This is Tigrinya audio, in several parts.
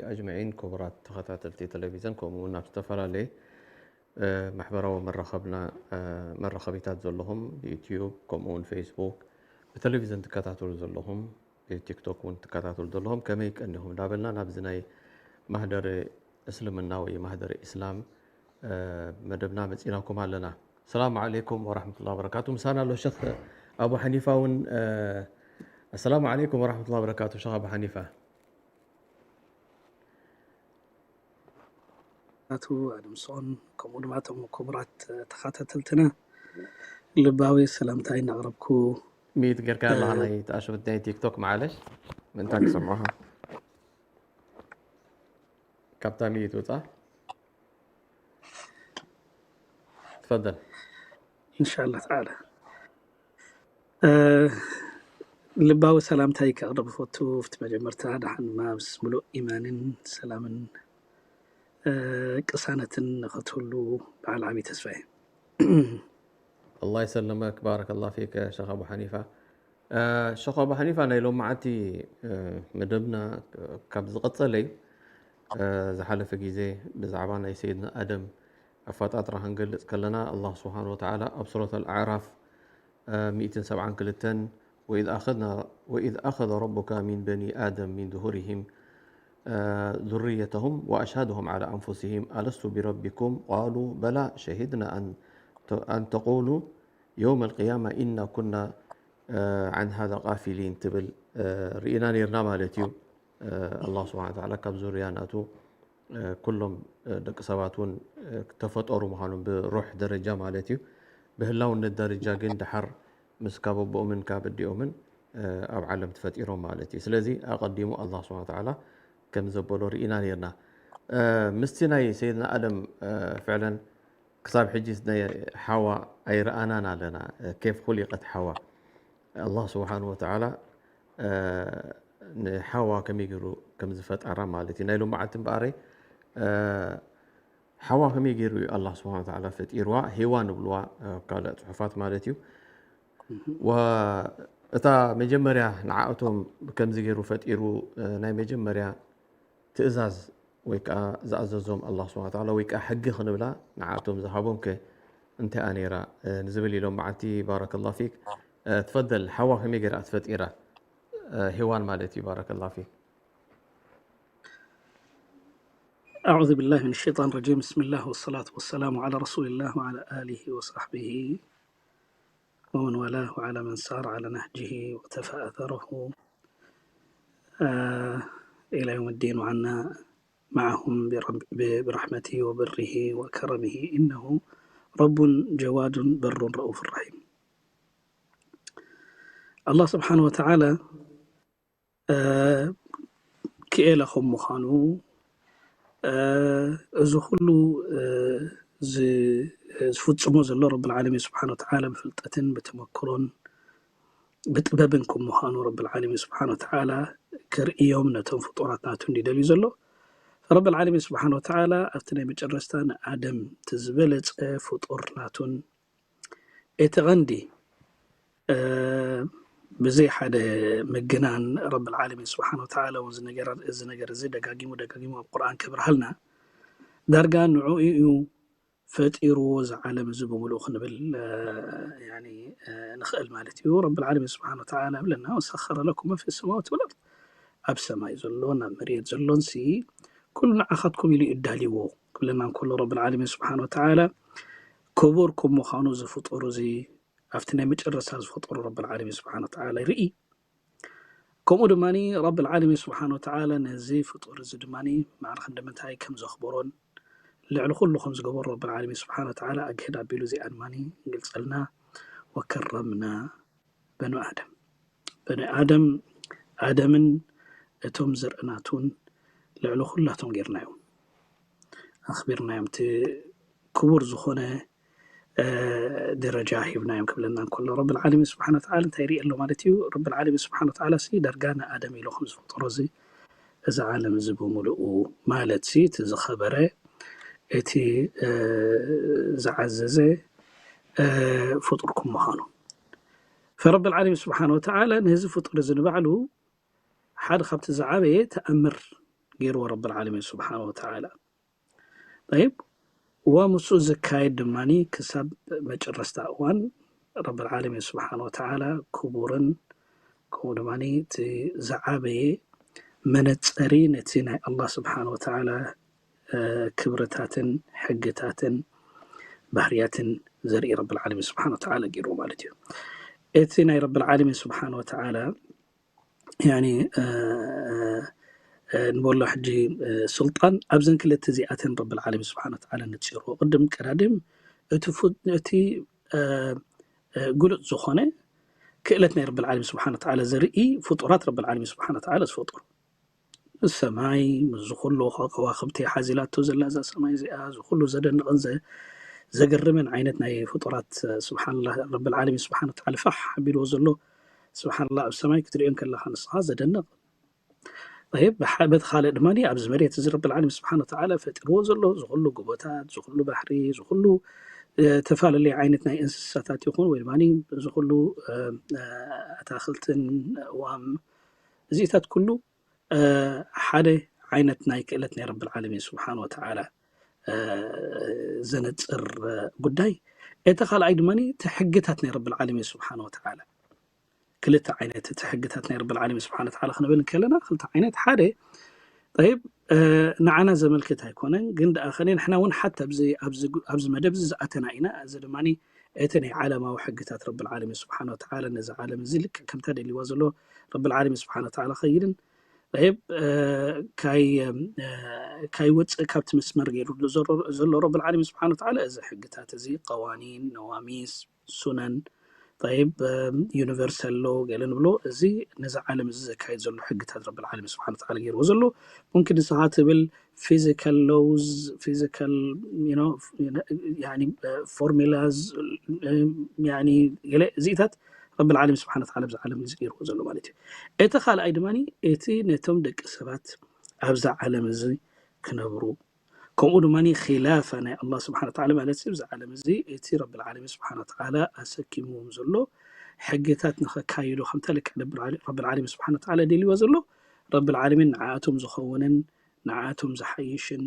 ኣጅመዒን። ክቡራት ተኸታተልቲ ቴሌቪዝን፣ ከምኡ እውን ኣብ ዝተፈላለየ ማሕበራዊ መራኸብና መራኸቢታት ዘለኹም፣ ብዩትዩብ ከምኡ እውን ፌስቡክ፣ ብቴሌቪዝን ትከታተሉ ዘለኹም፣ ብቲክቶክ እውን ትከታተሉ ዘለኹም ከመይ ቀኒኹም እንዳበልና ናብዚ ናይ ማህደረ እስልምና ወይ ማህደረ ኢስላም መደብና መፂናኩም ኣለና። ሰላም ዓለይኩም ወራሕመቱላ ወበረካቱ። ምሳና ኣሎ ሸኽ ኣቡ ሓኒፋ እውን። ኣሰላሙ ዓለይኩም ወራሕመቱላ ወበረካቱ ሸኽ ኣቡ ሓኒፋ። ኣቱ ኣድምሶን ከምኡ ድማ እቶም ክቡራት ተኸታተልትና ልባዊ ሰላምታይ እናቕረብኩ ሚዩት ጌርካ ኣለኻ ናይ ተኣሸወት ናይ ቲክቶክ መዓለሽ ምእንታ ክሰምዑኻ ካብታ ሚዩት ውፃ። ትፈደል። እንሻላ ተዓላ ልባዊ ሰላምታይ ከቕርብ ፈቱ። ፍቲ መጀመርታ ደሓን ድማ ምስ ምሉእ ኢማንን ሰላምን ቅሳነትን ንኸትህሉ በዓል ዓብዪ ተስፋ እየ። الله يسلمك، بارك الله فيك شيخ أبو حنيفة. شيخ أبو حنيفة، ናይ ሎማዓንቲ መደብና ካብ ዝቐጸለይ ዝሓለፈ ግዜ ብዛዕባ ናይ ሰይድና ኣደም ኣፈጣጥራ ክንገልጽ ከለና፣ ኣላህ ስብሓን ወተዓላ ኣብ ሱረት ኣልኣዕራፍ ሚእትን ሰብዓን ክልተን وإذ أخذنا وإذ أخذ ربك من بني آدم من ظهورهم ذريتهم وأشهدهم على أنفسهم ألست بربكم قالوا بلى شهدنا أن أن تقولوا يوم القيامة إنا كنا عن هذا غافلين ትብል ርኢና ነርና ማለት እዩ። ኣላህ ስብሓን ወተዓላ ካብ ዙርያ ናቱ ኩሎም ደቂ ሰባት እውን ተፈጠሩ ምዃኖም ብሩሕ ደረጃ ማለት እዩ። ብህላውነት ደረጃ ግን ደሓር ምስ ካብ ኣቦኦምን ካብ ኣዲኦምን ኣብ ዓለም ተፈጢሮም ማለት እዩ። ስለዚ ኣቐዲሙ ኣላህ ስብሓን ወተዓላ ከም ዘበሎ ርኢና ነርና። ምስቲ ናይ ሰይድና ኣደም ፍዕለን ክሳብ ሕጂ ናይ ሓዋ ኣይረኣናን ኣለና። ኬፍ ኹሊቀት ሓዋ ኣላህ ስብሓን ወተዓላ ንሓዋ ከመይ ገይሩ ከም ዝፈጠራ ማለት እዩ። ናይ ሎማዓንቲ እምበኣረይ ሓዋ ከመይ ገይሩ እዩ ኣላህ ስብሓን ወተዓላ ፈጢርዋ? ሄዋን ንብልዋ ኣብ ካልእ ፅሑፋት ማለት እዩ። እታ መጀመርያ ንዓእቶም ከምዚ ገይሩ ፈጢሩ ናይ መጀመርያ ትእዛዝ ወይ ከዓ ዝኣዘዞም ኣላህ ስብሓን ወተዓላ ወይ ከዓ ሕጊ ክንብላ ንዓእቶም ዝሃቦም ከ እንታይ እያ ነይራ ንዝብል ኢሎም መዓልቲ ባረከላ ፊክ ትፈደል ሓዋ ከመይ ገይራ ትፈጢራ ሄዋን ማለት እዩ ባረከላ ፊክ أعوذ بالله من الشيطان الرجيم. بسم الله والصلاة والسلام على رسول الله وعلى آله وصحبه ومن والاه وعلى من سار على نهجه واقتفى أثره إلى يوم الدين وعنا معهم برحمته وبره وكرمه إنه رب جواد بر رؤوف رحيم. الله سبحانه وتعالى ክኤለ ከም ምዃኑ እዚ ኩሉ ዝፍፅሞ ዘሎ ረብል ዓለሚን ስብሓን ወተዓላ ብፍልጠትን ብተመክሮን ብጥበብን ከም ምዃኑ ረብል ዓለሚን ስብሓን ወተዓላ ክርእዮም ነቶም ፍጡራት ናቱ እንዲ ደልዩ ዘሎ ረብል ዓለሚን ስብሓን ወተዓላ ኣብቲ ናይ መጨረስታ ንኣደም እቲ ዝበለፀ ፍጡር ናቱን እቲ ቐንዲ ብዘይ ሓደ ምግናን ረብል ዓለሚን ስብሓን ወተዓላ እውን እዚ ነገር እዚ ደጋጊሙ ደጋጊሙ ኣብ ቁርኣን ከብርሃልና ዳርጋ ንዑ እዩ ፈጢርዎ እዚ ዓለም እዚ ብምሉኡ ክንብል ንኽእል ማለት እዩ። ረብል ዓለሚን ስብሓን ወተዓላ ብለና ወሰኸረ ለኩም መን ፊ ሰማዋት ወልኣርድ ኣብ ሰማይ ዘሎን ኣብ መሬት ዘሎን ሲ ኩሉ ንዓኻትኩም ኢሉ እዩ እዳልይዎ ክብለና እንከሎ ረብል ዓለሚን ስብሓን ወተዓላ ክቡር ከም ምዃኑ እዚ ፍጡር እዚ ኣብቲ ናይ መጨረስታ ዝፈጠሮ ረብል ዓለሚን ስብሓን ወተዓላ ይርኢ። ከምኡ ድማ ረብል ዓለሚን ስብሓን ወተዓላ ነዚ ፍጡር እዚ ድማ ማዕረ ክንዲ ምንታይ ከም ዘኽበሮን ልዕሊ ኩሉ ከም ዝገበሮ ረብል ዓለሚን ስብሓን ወተዓላ ኣግህድ ኣቢሉ እዚኣ ድማ ይገልፀልና። ወከረምና በኑ ኣደም በኑ ኣደም ኣደምን እቶም ዘርእናቱን ልዕሊ ኩላቶም ጌርናዮም ኣኽቢርናዮም እቲ ክቡር ዝኾነ ደረጃ ሂብናዮም ክብለና እንከሎ ረብል ዓለሚን ስብሓን ወተዓላ እንታይ ይርኢ ኣሎ ማለት እዩ። ረብል ዓለሚን ስብሓን ወተዓላ ሲ ዳርጋ ንኣደም ኢሉ ከም ዝፈጠሮ እዚ እዚ ዓለም እዚ ብምልኡ ማለት ሲ እቲ ዝኸበረ እቲ ዝዓዘዘ ፍጡር ከም ምዃኑ ፈረብል ዓለሚን ስብሓን ወተዓላ ነዚ ፍጡር እዚ ንባዕሉ ሓደ ካብቲ ዝዓበየ ተኣምር ገይርዎ ረብል ዓለሚን ስብሓን ወተዓላ። ጠይብ፣ ወምሱ ዝካየድ ድማ ክሳብ መጨረስታ እዋን ረብል ዓለሚን ስብሓን ወተዓላ ክቡርን፣ ከምኡ ድማ እቲ ዝዓበየ መነፀሪ ነቲ ናይ ኣላህ ስብሓን ወተዓላ ክብርታትን ሕግታትን ባህርያትን ዘርኢ ረብል ዓለሚን ስብሓን ወተዓላ ገይርዎ ማለት እዩ። እቲ ናይ ረብል ዓለሚን ስብሓን ወተዓላ ያኒ ንበሎ ሕጂ ስልጣን ኣብዘን ክልተ እዚኣተን ረብል ዓለሚን ስብሓን ወተዓላ ነፂርዎ። ቅድም ቀዳድም እቲ ግሉፅ ዝኾነ ክእለት ናይ ረብል ዓለሚን ስብሓን ወተዓላ ዘርኢ ፍጡራት ረብል ዓለሚን ስብሓን ወተዓላ ዝፈጠሩ ሰማይ ምስ ዝኩሉ ከዋክብቲ ሓዚላቶ ዘላ እዛ ሰማይ እዚኣ ዝኩሉ ዘደንቕን ዘገርምን ዓይነት ናይ ፍጡራት ስብሓንላ ረብል ዓለሚን ስብሓን ወተዓላ ፋሕ ኣቢልዎ ዘሎ ስብሓንላ ኣብ ሰማይ ክትሪኦ ከለካ ንስኻ ዘደንቕ። በቲ ካልእ ድማ ኣብዚ መሬት እዚ ረብል ዓለሚን ስብሓን ወተዓላ ፈጢርዎ ዘሎ ዝኩሉ ጎቦታት ዝኩሉ ባሕሪ ዝኩሉ ዝተፈላለዩ ዓይነት ናይ እንስሳታት ይኹን ወይ ድማ ዝኩሉ ኣታክልትን ኣእዋም እዚታት ኩሉ ሓደ ዓይነት ናይ ክእለት ናይ ረብል ዓለሚን ስብሓን ወተዓላ ዘነፅር ጉዳይ። እቲ ካልኣይ ድማ እቲ ሕግታት ናይ ረብል ዓለሚን ስብሓን ወተዓላ ክልተ ዓይነት እቲ ሕግታት ናይ ረብል ዓለሚን ስብሓን ወተዓላ ክንብል ከለና ክልተ ዓይነት ሓደ ጠይብ ንዓና ዘመልክት ኣይኮነን ግን ደኣ ከነ ንሕና እውን ሓታ ኣብዚ መደብ እዚ ዝኣተና ኢና። እዚ ድማ እቲ ናይ ዓለማዊ ሕግታት ረብል ዓለሚን ስብሓን ወተዓላ ነዚ ዓለም እዚ ልክዕ ከምታ ደልይዋ ዘሎ ረብል ዓለሚን ስብሓን ወተዓላ ከይድን ጠይብ ካይወፅእ ካብቲ መስመር ገይሩ ዘሎ ረብል ዓለሚን ስብሓን ወተዓላ እዚ ሕግታት እዚ ቀዋኒን ነዋሚስ ሱነን ጠይብ ዩኒቨርስ ኣሎ ገለ ንብሎ እዚ ነዚ ዓለም እዚ ዘካየድ ዘሎ ሕግታት ረብል ዓለሚን ስብሓን ወተዓላ ገይርዎ ዘሎ ሙምኪን ንስኻ ትብል physical laws physical formulas ገለ እዚኢታት ረብል ዓለሚን ስብሓን ወተዓላ ኣብዚ ዓለም እዚ ገይርዎ ዘሎ ማለት እዩ። እቲ ካልኣይ ድማ እቲ ነቶም ደቂ ሰባት ኣብዛ ዓለም እዚ ክነብሩ ከምኡ ድማ ኺላፋ ናይ ኣላህ ስብሓን ወተዓላ ማለት እዚ ኣብዚ ዓለም እዚ እቲ ረብል ዓለሚን ስብሓን ወተዓላ ኣሰኪምዎም ዘሎ ሕግታት ንኸካይዱ ከምታ ልክዕ ረብል ዓለሚን ስብሓን ወተዓላ ደልይዎ ዘሎ ረብል ዓለሚን ንዓኣቶም ዝኸውንን ንዓኣቶም ዝሓይሽን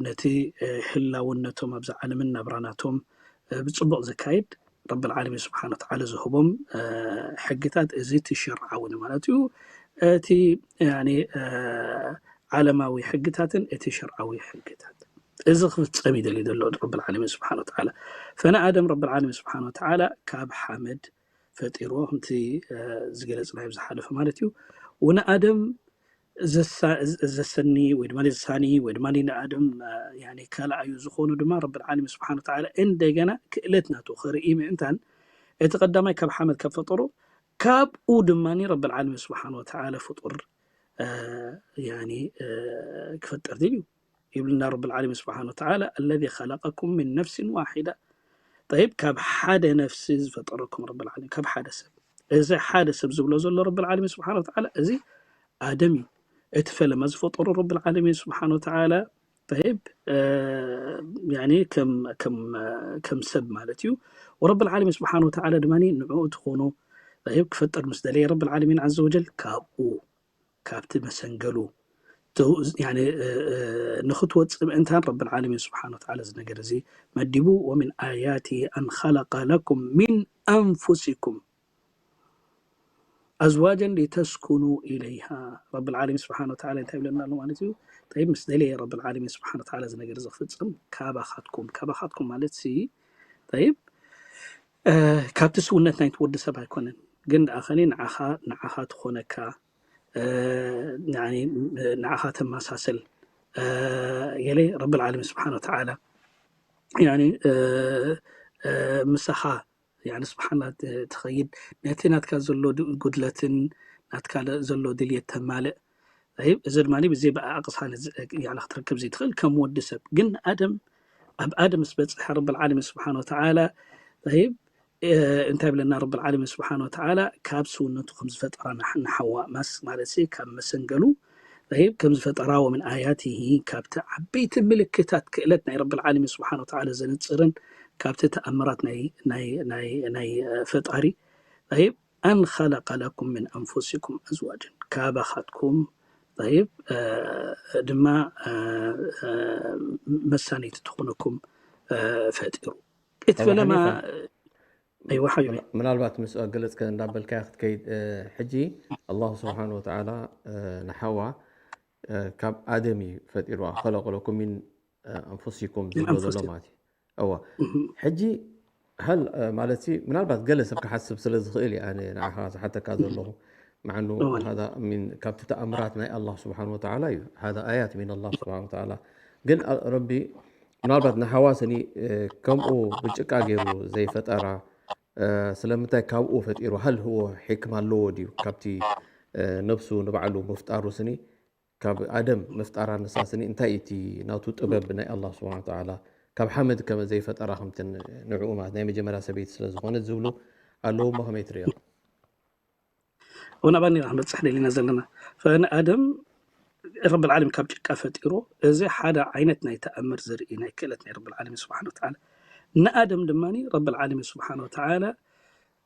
ነቲ ህላውነቶም ኣብዛ ዓለምን ናብራናቶም ብፅቡቕ ዘካይድ ረብል ዓለሚን ስብሓን ወተዓላ ዝህቦም ሕግታት እዚ እቲ ሸርዓዊ ማለት እዩ። እቲ ዓለማዊ ሕግታትን እቲ ሸርዓዊ ሕግታት እዚ ክፍፀም ይደሊ ዘሎ ረብል ዓለሚን ስብሓን ወተዓላ ፈነ ኣደም ረብል ዓለሚን ስብሓን ወተዓላ ካብ ሓመድ ፈጢርዎ ከምቲ ዝገለፅናዮ ዝሓለፈ ማለት እዩ። ወነ ኣደም ዘሰኒ ወይ ድማ ዘሳኒ ወይ ድማ ንኣደም ካልኣዩ ዝኾኑ ድማ ረብል ዓለሚን ስብሓን ወተዓላ እንደገና ክእለት ናቱ ክርኢ ምእንታን እቲ ቀዳማይ ካብ ሓመድ ካብ ፈጠሮ ካብኡ ድማ ረብል ዓለሚን ስብሓን ወተዓላ ፍጡር ክፈጥር ድል እዩ ይብልና ረብል ዓለሚን ስብሓን ወተዓላ الذي خلقكم من نفس واحدة ጠይብ ካብ ሓደ ነፍሲ ዝፈጠረኩም ረብል ዓለሚን ካብ ሓደ ሰብ እዚ ሓደ ሰብ ዝብሎ ዘሎ ረብል ዓለሚን ስብሓን ወተዓላ እዚ ኣደም እዩ። እቲ ፈለማ ዝፈጠሮ ረብል ዓለሚን ስብሓን ወተዓላ ጠይብ ከም ሰብ ማለት እዩ። ወረብል ዓለሚን ስብሓን ወተዓላ ድማ ንዕኡ ትኾኑ ጠይብ ክፈጥር ምስ ደለየ ረብል ዓለሚን ዓዘ ወጀል ካብኡ ካብቲ መሰንገሉ ንክትወፅእ ምእንታን ረብል ዓለሚን ስብሓን ወተዓላ እዚ ነገር እዚ መዲቡ ومن آياته أن خلق لكم من أنفسكم أزواجا لتسكنوا إليها ረብል ዓለሚን ስብሓን ወተዓላ እንታይ ይብለና ኣሎ ማለት እዩ። ጠይብ ምስ ደለየ ረብል ዓለሚን ስብሓን ወተዓላ እዚ ነገር እዚ ክፍፅም ካባኻትኩም ካባኻትኩም ማለት ሲ ጠይብ ካብቲ ስውነት ናይቲ ወዲ ሰብ ኣይኮነን ግን ደኣ ከኒ ንዓኻ ንዓኻ ትኾነካ ንዓኻ ተመሳሰል የለ ረብል ዓለሚን ስብሓን ወተዓላ ምሳኻ ስብሓና ትኸይድ ነቲ ናትካ ዘሎ ጉድለትን ናትካ ዘሎ ድልየት ተማልእ። እዚ ድማ ብዘይ ብኣቅሳ ክትረክብ ዘይትኽእል ከም ወዲ ሰብ ግን ኣደም ኣብ ኣደም ምስ በፅሐ ረብል ዓለሚን ስብሓን ወተዓላ እንታይ ብለና ረብል ዓለሚን ስብሓን ወተዓላ ካብ ስውነቱ ከም ዝፈጠራ ንሓዋ ማስ ማለት ካብ መሰንገሉ ከም ዝፈጠራ ومن آياته ካብቲ ዓበይቲ ምልክታት ክእለት ናይ ረብል ዓለሚን ስብሓን ወተዓላ ዘንፅርን ካብቲ ተኣምራት ናይ ፈጣሪ أن خلق لكم من أنفسكم أزواجا ካባኻትኩም طيب ድማ መሳነይቲ ትኾነኩም ፈጢሩ። እቲ ፈለማ ኣይዋ ሓዩ ምናልባት ምስ ገለጽከ እንዳበልካያ ክትከይድ ሕጂ ኣላሁ ስብሓን ወተዓላ ንሓዋ ካብ ኣደም እዩ ፈጢርዋ። ከለቀለኩም ሚን ኣንፉሲኩም ዝብሎ ዘሎ ማለት እዩ። እዋ ሕጂ ሃል ማለት ምናልባት ገለ ሰብ ክሓስብ ስለ ዝኽእል እዩ ኣነ ንዓኻ ዝሓተካ ዘለኹ። መዓኑ ካብቲ ተኣምራት ናይ ኣላህ ስብሓን ወተዓላ እዩ። ሃዛ ኣያት ሚን ኣላህ ስብሓን ወተዓላ። ግን ረቢ ምናልባት ንሓዋ ስኒ ከምኡ ብጭቃ ገይሩ ዘይፈጠራ ስለምንታይ ካብኡ ፈጢሩ? ሃል ህዎ ሕክማ ኣለዎ ድዩ? ካብቲ ነብሱ ንባዕሉ ምፍጣሩ ስኒ ካብ ኣደም ምፍጣራ ንሳ ስኒ እንታይ እቲ ናቱ ጥበብ ናይ ኣላህ ስብሓን ወተዓላ ካብ ሓመድ ከመ ዘይፈጠራ ከምትን ንዕኡ ማለት ናይ መጀመርያ ሰበይቲ ስለ ዝኾነት ዝብሉ ኣለዉ እሞ ከመይ ትርእዮ? እውን ኣባኒ ኢና ክንበፅሕ ደሊና ዘለና። ንኣደም ረቢ ዓለሚን ካብ ጭቃ ፈጢሮ። እዚ ሓደ ዓይነት ናይ ተኣምር ዘርኢ ናይ ክእለት ናይ ረቢ ዓለሚን ስብሓን ወተዓላ። ንኣደም ድማ ረቢ ዓለሚን ስብሓን ወተዓላ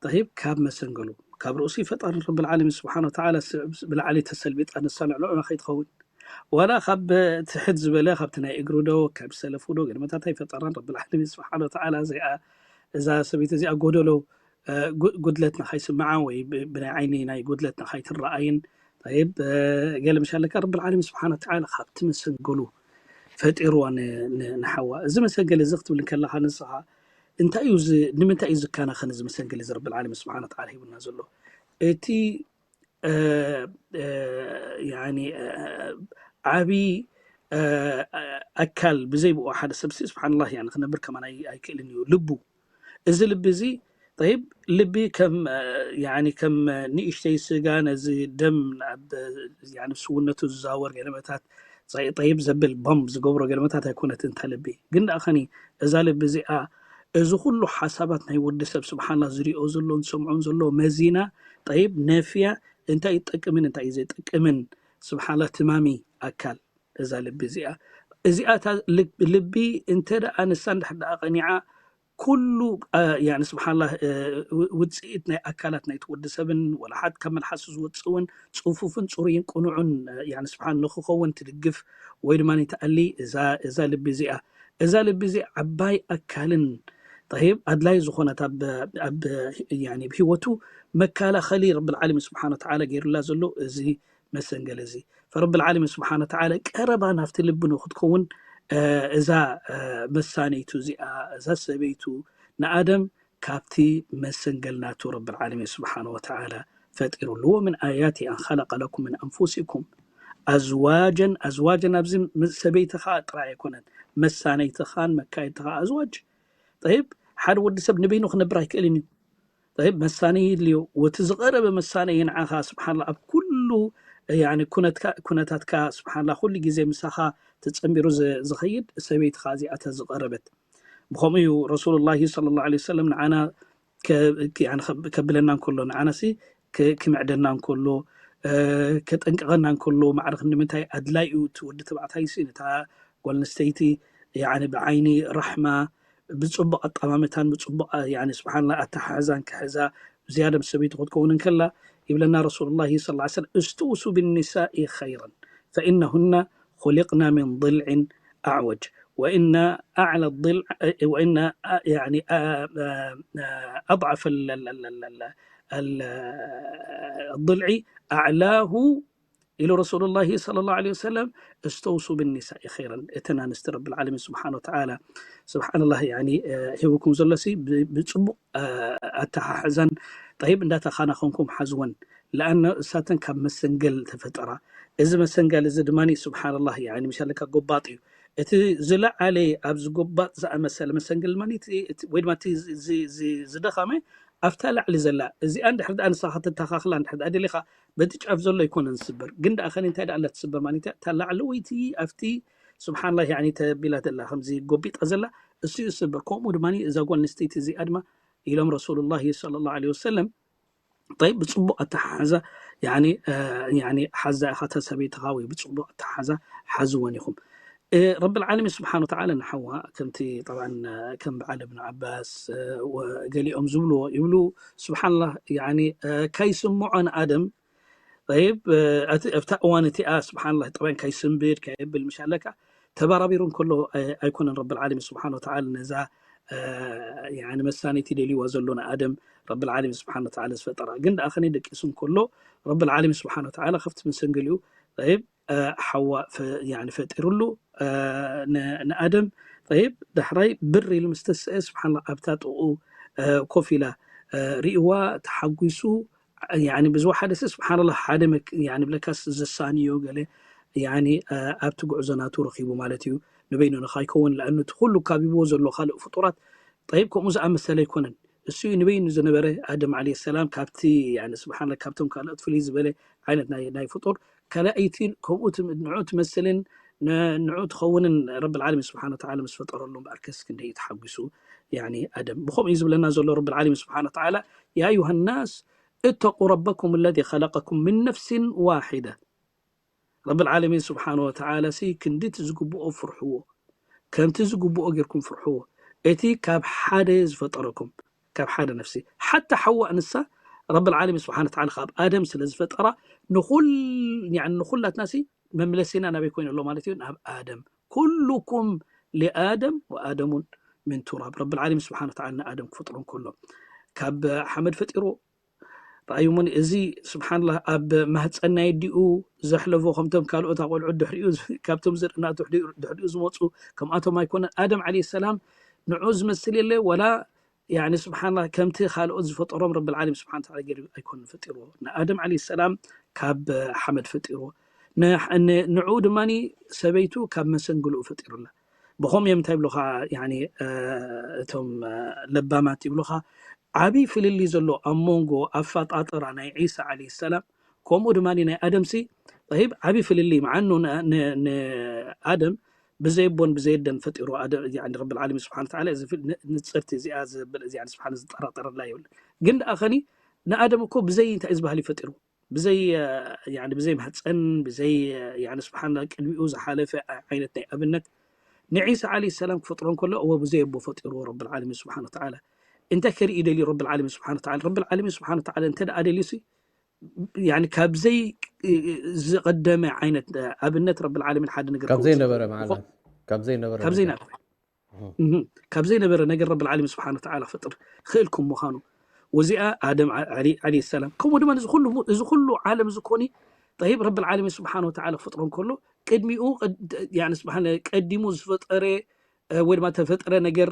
ጠይብ ካብ መሰንገሉ ካብ ርእሱ ፈጣርን ረቢ ዓለሚን ስብሓን ወተዓላ ብላዕሊ ተሰልቢጣ ንሳ ልዕሊ ዑና ከይትኸውን ዋላ ካብ ትሕት ዝበለ ካብቲ ናይ እግሩ ዶ ካብ ሰለፉ ዶ ገለመታት ኣይፈጠራን ረቢ ዓለሚን ስብሓን ወተዓላ። እዚኣ እዛ ሰበይቲ እዚኣ ጎደሎ ጉድለትና ካይስምዓ ወይ ብናይ ዓይኒ ናይ ጉድለትና ካይትረኣይን ይብ ገለ ምሽ ኣለካ ረቢ ዓለሚን ስብሓን ወተዓላ ካብቲ መሰንገሉ ፈጢርዋ ንሓዋ። እዚ መሰንገሊ እዚ ክትብል ከለካ ንስኻ እንታይ እዩ ንምንታይ እዩ ዝከናኸን እዚ መሰንገሊ እዚ ረቢ ዓለሚን ስብሓን ወተዓላ ሂቡና ዘሎ? እቲ ዓብይ ኣካል ብዘይ ብኡ ሓደ ሰብሲ ስብሓንላህ ክነብር ከማን ኣይክእልን እዩ። ልቡ እዚ ልቢ እዚ ይብ ልቢ ከም ከም ንእሽተይ ስጋ ነዚ ደም ኣብ ስውነቱ ዝዛወር ገለመታት ይብ ዘብል ቦምብ ዝገብሮ ገለመታት ኣይኮነት እንታ ልቢ። ግን ደኣ ከኒ እዛ ልቢ እዚኣ እዚ ኩሉ ሓሳባት ናይ ወዲ ሰብ ስብሓንላ ዝሪኦ ዘሎን ዝሰምዖን ዘሎ መዚና ይብ ነፍያ እንታይ ይጠቅምን እንታይ እዩ ዘይጠቅምን ስብሓንላ ትማሚ ኣካል እዛ ልቢ እዚኣ እዚኣ ልቢ እንተ ደኣ ንሳ እንድሕር ደኣ ቀኒዓ ኩሉ ስብሓንላ ውፅኢት ናይ ኣካላት ናይቲ ወዲ ሰብን ወላ ሓት ካብ መልሓሱ ዝወፅእ እውን ፅፉፍን ፅሩይን ቅኑዑን ስብሓን ንክኸውን ትድግፍ ወይ ድማ ተኣሊ እዛ ልቢ እዚኣ እዛ ልቢ እዚ ዓባይ ኣካልን ይብ ኣድላይ ዝኾነት ኣብ ህይወቱ መከላኸሊ ረቢ ዓለሚን ስብሓን ወተዓላ ገይሩላ ዘሎ እዚ መሰንገሊ እዚ ፈረቢ ዓለሚን ስብሓን ወተዓላ ቀረባ ናብቲ ልቢ ንክትከውን እዛ መሳነይቱ እዚኣ እዛ ሰበይቱ ንኣደም ካብቲ መሰንገል ናቱ ረቢ ዓለሚን ስብሓን ወተዓላ ፈጢሩሉ። ومن آياته أن خلق لكم من أنفسكم أزواجا أزواجا ኣብዚ ሰበይትኻ ጥራይ ኣይኮነን መሳነይትኻን መካየድትኻ ኣዝዋጅ ይብ ሓደ ወዲ ሰብ ንበይኑ ክነብር ኣይክእልን እዩ። ይብ መሳነይ ይድልዮ ወቲ ዝቐረበ መሳነይ ንዓኻ ስብሓንላ ኣብ ኩሉ ኩነታትካ ስብሓንላ ኩሉ ግዜ ምሳኻ ተፀንቢሩ ዝኸይድ ሰበይትኻ እዚኣተ ዝቐረበት ብከምኡ እዩ ረሱሉላሂ ሰለላሁ ዐለይሂ ወሰለም ንዓና ከብለና እንከሎ ንዓናሲ ክምዕደና እንከሎ ከጠንቅቐና እንከሎ ማዕረ ክንዲ ምንታይ ኣድላይ እዩ እቲ ወዲ ተባዕታይ ሲ ነታ ጓል ኣንስተይቲ ብዓይኒ ራሕማ ብፅቡቕ ኣጠማምታን ብፅቡቕ ስብሓንላ ኣተሓሕዛን ክሕዛ ዝያደ ምስ ሰበይቱ ክትከውን እንከላ ይብለና ረሱሉላሂ ሰለላሁ ዐለይሂ ወሰለም استوصوا بالنساء خيرا فإنهن خلقن من ضلع أعوج وإن أعلى الضلع وإن يعني أضعف الضلع أعلاه ኢሉ ረሱሉላሂ ሰለላሁ ዐለይሂ ወሰለም استوصوا بالنساء خيرا እተን ኣንስቲ ረቢ ዓለሚን ስብሓን ወተዓላ ስብሓንላህ ሂብኩም ዘሎ ሲ ብፅቡቕ ኣተሓሕዛን ይብ እንዳተኻናኸንኩም ሓዝወን ለኣነ እሳተን ካብ መሰንገል ተፈጠራ። እዚ መሰንገል እዚ ድማ ስብሓንላህ ምሻለካ ጎባጥ እዩ። እቲ ዝለዓለ ኣብዚ ጎባጥ ዝኣመሰለ መሰንገል ድማ ወይ ድማ ዝደኸመ ኣብታ ላዕሊ ዘላ እዚኣ እንድሕር ደኣ ንስኻ ተተኻኽላ እንድሕር ደኣ ደሊኻ በቲ ጫፍ ዘሎ ኣይኮነን ዝስበር ግን ደኣ ከነ እንታይ ደኣ ኣላ ትስበር ማለት እያ እታ ላዕለወይቲ ኣብቲ ስብሓንላ ተቢላ ዘላ ከምዚ ጎቢጣ ዘላ እሱ እዩ ዝስበር። ከምኡ ድማ እዛ ጓል ኣንስተይቲ እዚኣ ድማ ኢሎም ረሱሉላሂ ሰለላሁ ዐለይሂ ወሰለም ጠይብ ብፅቡቅ ኣተሓሕዛ ሓዛ ኢኻ ተሰበይትኻ ወይ ብፅቡቅ ኣተሓሕዛ ሓዝወን ኢኹም። ረብል ዓለሚን ስብሓን ወተዓላ ንሓዋ ከምቲ ጠብዓን ከም በዓል እብን ዓባስ ገሊኦም ዝብልዎ ይብሉ ስብሓንላህ ካይስምዖ ንኣደም ጠይብ ኣብታ እዋን እቲኣ ስብሓንላ ጠባን ካይስንብድ ካየብል ምሽ ኣለካ ተባራቢሩ እንከሎ ኣይኮነን ረብል ዓለሚን ስብሓን ወተዓላ ነዛ መሳኒት ይደልይዋ ዘሎ ንኣደም ረብል ዓለሚን ስብሓን ወተዓላ ዝፈጠራ ግን ደኣ ከነ ደቂሱ እንከሎ ረብል ዓለሚን ስብሓን ወተዓላ ከፍቲ መሰንገሊኡ ጠይብ ሓዋ ፈጢሩሉ ንኣደም ጠይብ ዳሕራይ ብር ኢሉ ምስ ተስአ ስብሓንላ ኣብታ ጥቕኡ ኮፍ ኢላ ርእዋ ተሓጒሱ ብዝወሓደ ሲ ስብሓንላ ሓደ ብለካስ ዘሳንዮ ገለ ኣብቲ ጉዕዞ ናቱ ረኺቡ ማለት እዩ ንበይኑ ንኻይከውን ለኣኑ እቲ ኩሉ ካቢብዎ ዘሎ ካልእ ፍጡራት ጠይብ ከምኡ ዝኣመሰለ ኣይኮነን እሱ ንበይኑ ዝነበረ ኣደም ዓለ ሰላም ካብቲ ስብሓን ካብቶም ካልኦት ፍልይ ዝበለ ዓይነት ናይ ፍጡር ካልኣይቲ ከምኡ ንዑ ትመስልን ንዑ ትኸውንን ረብል ዓለሚን ስብሓን ወተዓላ ምስ ፈጠረሉ እምበኣርከስ ክንደይ ተሓጒሱ ኣደም ብኸምኡ እዩ ዝብለና ዘሎ ረብል ዓለሚን ስብሓን ወተዓላ ያ ኣዩሃ ናስ اتقوا ربكم الذي خلقكم من نفس واحدة ረብል ዓለሚን ስብሓን ወተዓላ ሲ ክንድቲ ዝግብኦ ፍርሕዎ ከምቲ ዝግብኦ ጌርኩም ፍርሕዎ እቲ ካብ ሓደ ዝፈጠረኩም ካብ ሓደ ነፍሲ ሓታ ሓዋ ንሳ ረብል ዓለሚን ስብሓን ወተዓላ ካብ ኣደም ስለ ዝፈጠራ ንኹላትና ሲ መምለሲና ናበይ ኮይኑ ኣሎ ማለት እዩ ናብ ኣደም ኩሉኩም ሊኣደም ወኣደሙን ምን ቱራብ ረብል ዓለሚን ስብሓን ወተዓላ ንኣደም ክፈጥሮ እንከሎ ካብ ሓመድ ፈጢርዎ ረኣዩሞኒ እዚ ስብሓንላ ኣብ ማህፀን ናይ ኣዲኡ ዘሕለፎ ከምቶም ካልኦት ኣቆልዑት ድሕሪኡ ካብቶም ዘርእናቱ ድሕሪኡ ዝመፁ ከምኣቶም ኣይኮነን ኣደም ዓለ ሰላም ንዑ ዝመስል የለ ወላ ስብሓንላ ከምቲ ካልኦት ዝፈጠሮም ረብል ዓለሚን ስብሓን ተዓላ ገይሩ ኣይኮነን ፈጢርዎ ንኣደም ዓለ ሰላም ካብ ሓመድ ፈጢርዎ ንዑ ድማ ሰበይቱ ካብ መሰንግልኡ ፈጢሩላ ብኸምኡ እዮም እንታይ ይብሉኻ እቶም ለባማት ይብሉኻ ዓብዪ ፍልልይ ዘሎ ኣብ መንጎ ኣፈጣጥራ ናይ ዒሳ ዓለ ሰላም ከምኡ ድማ ናይ ኣደምሲ ይብ ዓብዪ ፍልልይ መዓኑ ንኣደም ብዘይ ኣቦን ብዘይ ኣደን ፈጢሩ ረብል ዓለሚን ስብሓን ተዓላ ንፅርቲ እዚኣ ዘብል እዚኣ ስብሓን ዝጠራጠረላ ይብል ግን ደኣ ኸኒ ንኣደም እኮ ብዘይ እንታይ ዝበሃል ይፈጢሩ ብዘይ ብዘይ ማህፀን ብዘይ ስብሓን ቅድሚኡ ዝሓለፈ ዓይነት ናይ ኣብነት ንዒሳ ዓለ ሰላም ክፈጥሮ እንከሎ እወ ብዘይ ኣቦ ፈጢርዎ ረብል ዓለሚን ስብሓን ተዓላ እንታይ ከርኢ ደልዩ ረብል ዓለሚን ስብሓን ተዓላ ረብል ዓለሚን ስብሓን ተዓላ እንተ ደኣ ደልዩሲ ካብዘይ ዝቐደመ ዓይነት ኣብነት ረብል ዓለሚን ሓደ ነገር ካብ ዘይነበረ ማለት ካብ ዘይነበረ ካብ ዘይነበረ ካብ ዘይነበረ ነገር ረብል ዓለሚን ስብሓን ተዓላ ክፈጥር ክእል ከም ምዃኑ ወዚኣ ኣደም ዓለ ሰላም ከምኡ ድማ እዚ ኩሉ ዓለም ዝኾኒ ጠይብ ረብል ዓለሚን ስብሓን ወተዓላ ክፈጥሮ እንከሎ ቅድሚኡ ስብሓን ቀዲሙ ዝፈጠረ ወይ ድማ ተፈጥረ ነገር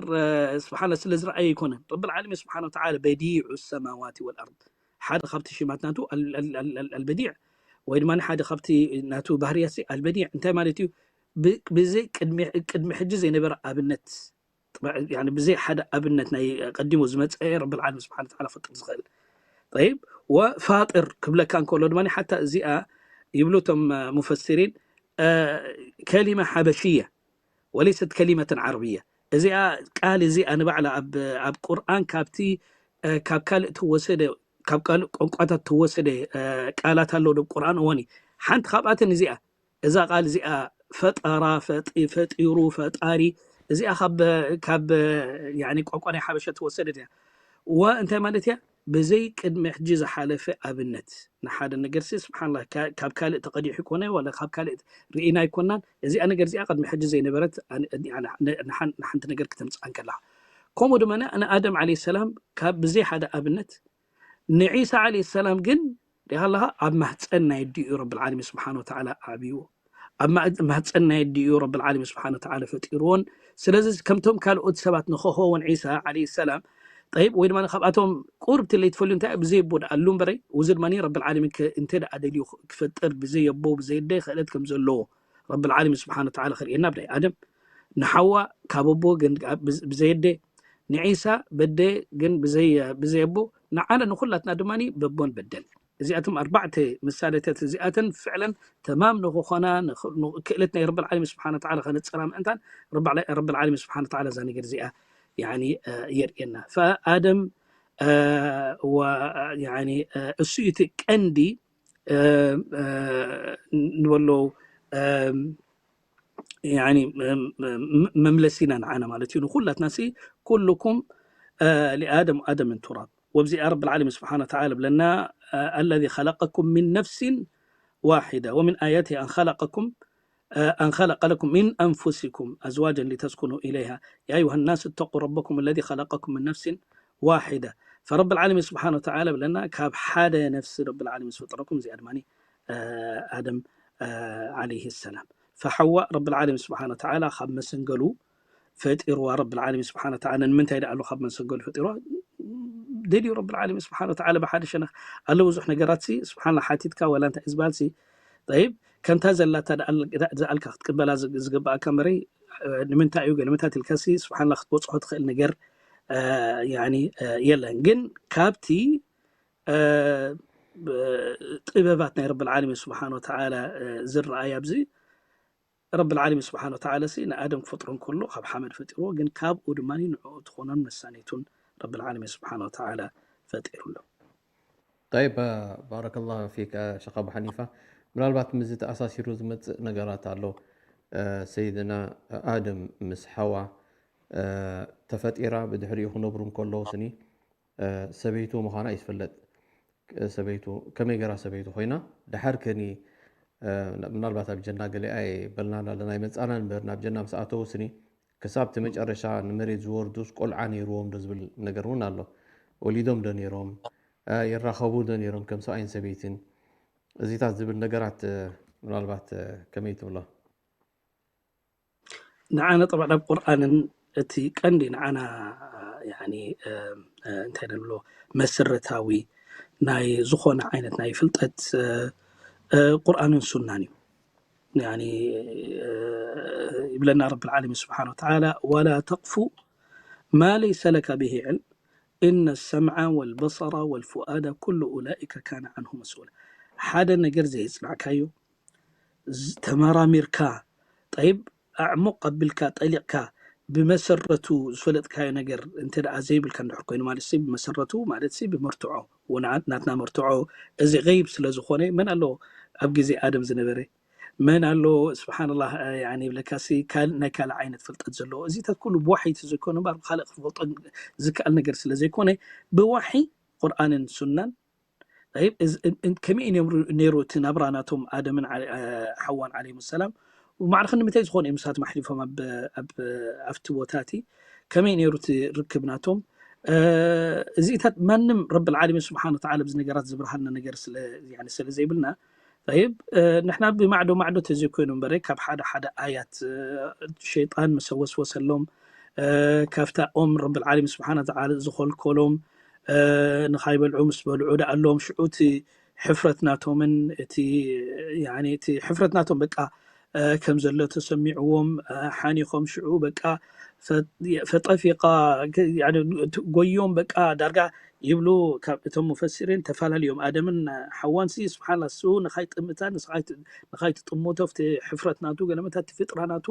ስብሓን ስለ ዝረኣየ ኣይኮነን ረብል ዓለሚን ስብሓን ወተዓላ በዲዑ ሰማዋት ወልኣርድ ሓደ ካብቲ ሽማት ናቱ ኣልበዲዕ ወይ ድማ ሓደ ካብቲ ናቱ ባህርያት ኣልበዲዕ እንታይ ማለት እዩ ብዘይ ቅድሚ ሕጂ ዘይነበረ ኣብነት ብዘይ ሓደ ኣብነት ናይ ቀዲሙ ዝመፀ ረብል ዓለም ስብሓን ተዓላ ክፈጥር ዝኽእል ጠይብ ወፋጥር ክብለካ እንከሎ ድማ ሓታ እዚኣ ይብሉ እቶም ሙፈሲሪን ከሊማ ሓበሽያ ወለይሰት ከሊመተን ዓረብያ እዚኣ ቃል እዚኣ ንባዕላ ኣብ ቁርኣን ካብቲ ካብ ካልእ ተወሰደ ካብ ካልእ ቋንቋታት ተወሰደ ቃላት ኣሎ ዶ ቁርኣን እወኒ ሓንቲ ካብኣተን እዚኣ እዛ ቃል እዚኣ ፈጠራ ፈጢሩ ፈጣሪ እዚኣ ካብ ቋንቋ ናይ ሓበሻ ተወሰደት እያ ወ እንታይ ማለት እያ ብዘይ ቅድሚ ሕጂ ዝሓለፈ ኣብነት ንሓደ ነገርሲ ስብሓንላ ካብ ካልእ ተቐዲሑ ይኮነ ወላ ካብ ካልእ ርኢና ኣይኮናን እዚኣ ነገር እዚኣ ቅድሚ ሕጂ ዘይነበረት ንሓንቲ ነገር ክተምፅኣ እንከላ ከምኡ ድማ ንኣደም ዓለ ሰላም ካብ ብዘይ ሓደ ኣብነት ንዒሳ ዓለ ሰላም ግን ሪኻ ኣለኻ ኣብ ማህፀን ናይ ኣዲኡ ረብል ዓለሚን ስብሓን ወተዓላ ዓብይዎ ኣብ ማህፀን ናይ ኣዲኡ ረብል ዓለሚን ስብሓን ወተዓላ ፈጢርዎን ስለዚ ከምቶም ካልኦት ሰባት ንኸኸውን ዒሳ ዓለ ሰላም ጠይብ ወይ ድማ ካብኣቶም ቁርብ ትለይ ትፈልዩ እንታይ ብዘይ ኣቦ ደኣ ኣሉ እምበረይ እዚ ድማ ረብል ዓለሚን እንተ ደኣ ደልዩ ክፈጥር ብዘይ ኣቦ ብዘይ ኣደ ክእለት ከም ዘለዎ ረብል ዓለሚን ስብሓን ወተዓላ ክርእየና ብናይ ኣደም ንሓዋ ካብ ኣቦ ግን ብዘይ ኣደ ንዒሳ በደ ግን ብዘይ ኣቦ ንዓነ ንኩላትና ድማ በቦን በደን እዚኣቶም ኣርባዕተ ምሳሌታት እዚኣተን ፍዕለን ተማም ንክኾና ክእለት ናይ ረብል ዓለሚን ስብሓን ተዓላ ከነፅራ ምእንታን ረብል ዓለሚን ስብሓን ተዓላ እዛ ነገር እዚኣ የርእየና ፈኣደም እሱ እቲ ቀንዲ ንበሎ መምለሲና ንዓና ማለት እዩ ንኩላትና ሲ ኩልኩም ሊኣደም ኣደም ምን ቱራብ ወብዚኣ ረብ ዓለሚን ስብሓን ወተዓላ ብለና፣ الذي خلقكم من نفس واحدة ومن آياته أن خلقكم أن خلق لكم من أنفسكم أزواجا لتسكنوا إليها يا أيها الناس اتقوا ربكم الذي خلقكم من نفس واحدة. فرب العالمين سبحانه وتعالى ብለና ካብ ሓደ ነፍሲ ረብ ዓለሚን ዝፈጠረኩም እዚኣ ድማ ኣደም ዓለይሂ ሰላም። ፈሓዋ ረብ ዓለሚን ስብሓን ወተዓላ ካብ መሰንገሉ ፈጢርዋ ረብ ዓለሚን ስብሓን ወተዓላ። ንምንታይ ደኣ ኣሎ ካብ መሰንገሉ ፈጢርዋ? ደልዩ ረብ ዓለሚን ስብሓን ወተዓላ ብሓደ ሸነኽ ኣሎ ብዙሕ ነገራት ሲ ስብሓን ሓቲትካ ወላ እንታይ ዝበሃል ሲ ጠይብ ከምታ ዘላታ ዝኣልካ ክትቅበላ ዝግበኣካ እምበረይ ንምንታይ እዩ ገለመታት ኢልካ ሲ ስብሓን ክትበፅሖ ትኽእል ነገር የለን። ግን ካብቲ ጥበባት ናይ ረብ ዓለሚን ስብሓን ወተዓላ ዝረኣይ ኣብዚ ረብ ዓለሚን ስብሓን ወተዓላ ሲ ንኣደም ክፈጥሮ እንከሎ ካብ ሓመድ ፈጢርዎ፣ ግን ካብኡ ድማ ንዕኡ ትኾኖን መሳኒቱን ረብ ዓለሚን ስብሓን ወተዓላ ፈጢሩሎ። طيب ባረከላሁ ፊክ ሸኽ ኣቡ ሓኒፋ። ምናልባት ምስዚ ተኣሳሲሩ ዝመፅእ ነገራት ኣሎ። ሰይድና ኣደም ምስ ሓዋ ተፈጢራ ብድሕሪኡ ክነብሩ እንከለዉ ስኒ ሰበይቱ ምዃና እዩ ዝፍለጥ። ሰበይቱ ከመይ ገራ ሰበይቱ ኮይና ድሓር ከኒ ምናልባት ኣብ ጀና ገሊኣ በልና ኣለና ይመፃና ንበር ናብ ጀና ምስ ኣተዉ ስኒ ክሳብ እቲ መጨረሻ ንመሬት ዝወርዱስ ቆልዓ ነይርዎም ዶ ዝብል ነገር እውን ኣሎ። ወሊዶም ዶ ነይሮም፣ ይራኸቡ ዶ ነይሮም ከም ሰብኣይን ሰበይትን፣ እዚታት ዝብል ነገራት ምናልባት ከመይ ትብሎ? ንዓና ጠብዓ ናብ ቁርኣንን እቲ ቀንዲ ንዓና ያኒ እንታይ ንብሎ መሰረታዊ ናይ ዝኾነ ዓይነት ናይ ፍልጠት ቁርኣንን ሱናን እዩ። ያኒ ይብለና ረብ ዓለሚን ስብሓን ወተዓላ ولا تقف ما ليس لك به علم إن السمع والبصر والفؤاد كل أولئك كان عنه مسؤولا። ሓደ ነገር ዘየፅናዕካዮ ተመራሚርካ ጠይብ ኣዕሙቕ ኣቢልካ ጠሊቕካ ብመሰረቱ ዝፈለጥካዮ ነገር እንተ ደኣ ዘይብልካ እንድሕር ኮይኑ ማለት ሲ ብመሰረቱ ማለት ሲ ብመርትዖ ወንዓት ናትና መርትዖ እዚ ገይብ ስለ ዝኾነ መን ኣሎ ኣብ ግዜ ኣደም ዝነበረ መን ኣሎ ስብሓንላህ ያኒ ይብለካ ሲ ካል ናይ ካልእ ዓይነት ፍልጠት ዘለዎ እዚታት ኩሉ ብዋሒ ተዘይኮነ እምበር ብካልእ ክፈልጦ ዝከኣል ነገር ስለ ዘይኮነ ብዋሒ ቁርኣንን ሱናን ከመይ ነይሩ እቲ ናብራ ናቶም ኣደምን ሓዋን ዓለይሂም ሰላም ማዕረ ክንዲ ምንታይ ዝኾነ እዮም ንሳቶም ኣሕሊፎም ኣብ ኣብቲ ቦታ እቲ ከመይ ነይሩ እቲ ርክብ ናቶም እዚታት ማንም ረብ ዓለሚን ስብሓን ወተዓላ ብዚ ነገራት ዝብርሃልና ነገር ስለ ዘይብልና ይብ ንሕና ብማዕዶ ማዕዶ ተዘይኮይኑ እምበረ ካብ ሓደ ሓደ ኣያት ሸይጣን መሰወስወሰሎም ካብታ ኦም ረብ ዓለሚን ስብሓን ወተዓላ ዝኸልከሎም ንኻይበልዑ ምስ በልዑ ደኣ ኣለዎም ሽዑ እቲ ሕፍረት ናቶምን እቲ እቲ ሕፍረት ናቶም በቃ ከም ዘሎ ተሰሚዕዎም ሓኒኾም ሽዑ በቃ ፈጠፊቃ ጎዮም በቃ ዳርጋ ይብሉ ካብ እቶም ሙፈሲሪን ተፈላለዮም ኣደምን ሓዋን ሲ ስብሓንላ እሱ ንኻይ ጥምታ ንኻይ ትጥምቶ ፍቲ ሕፍረት ናቱ ገለመታት ፍጥራ ናቱ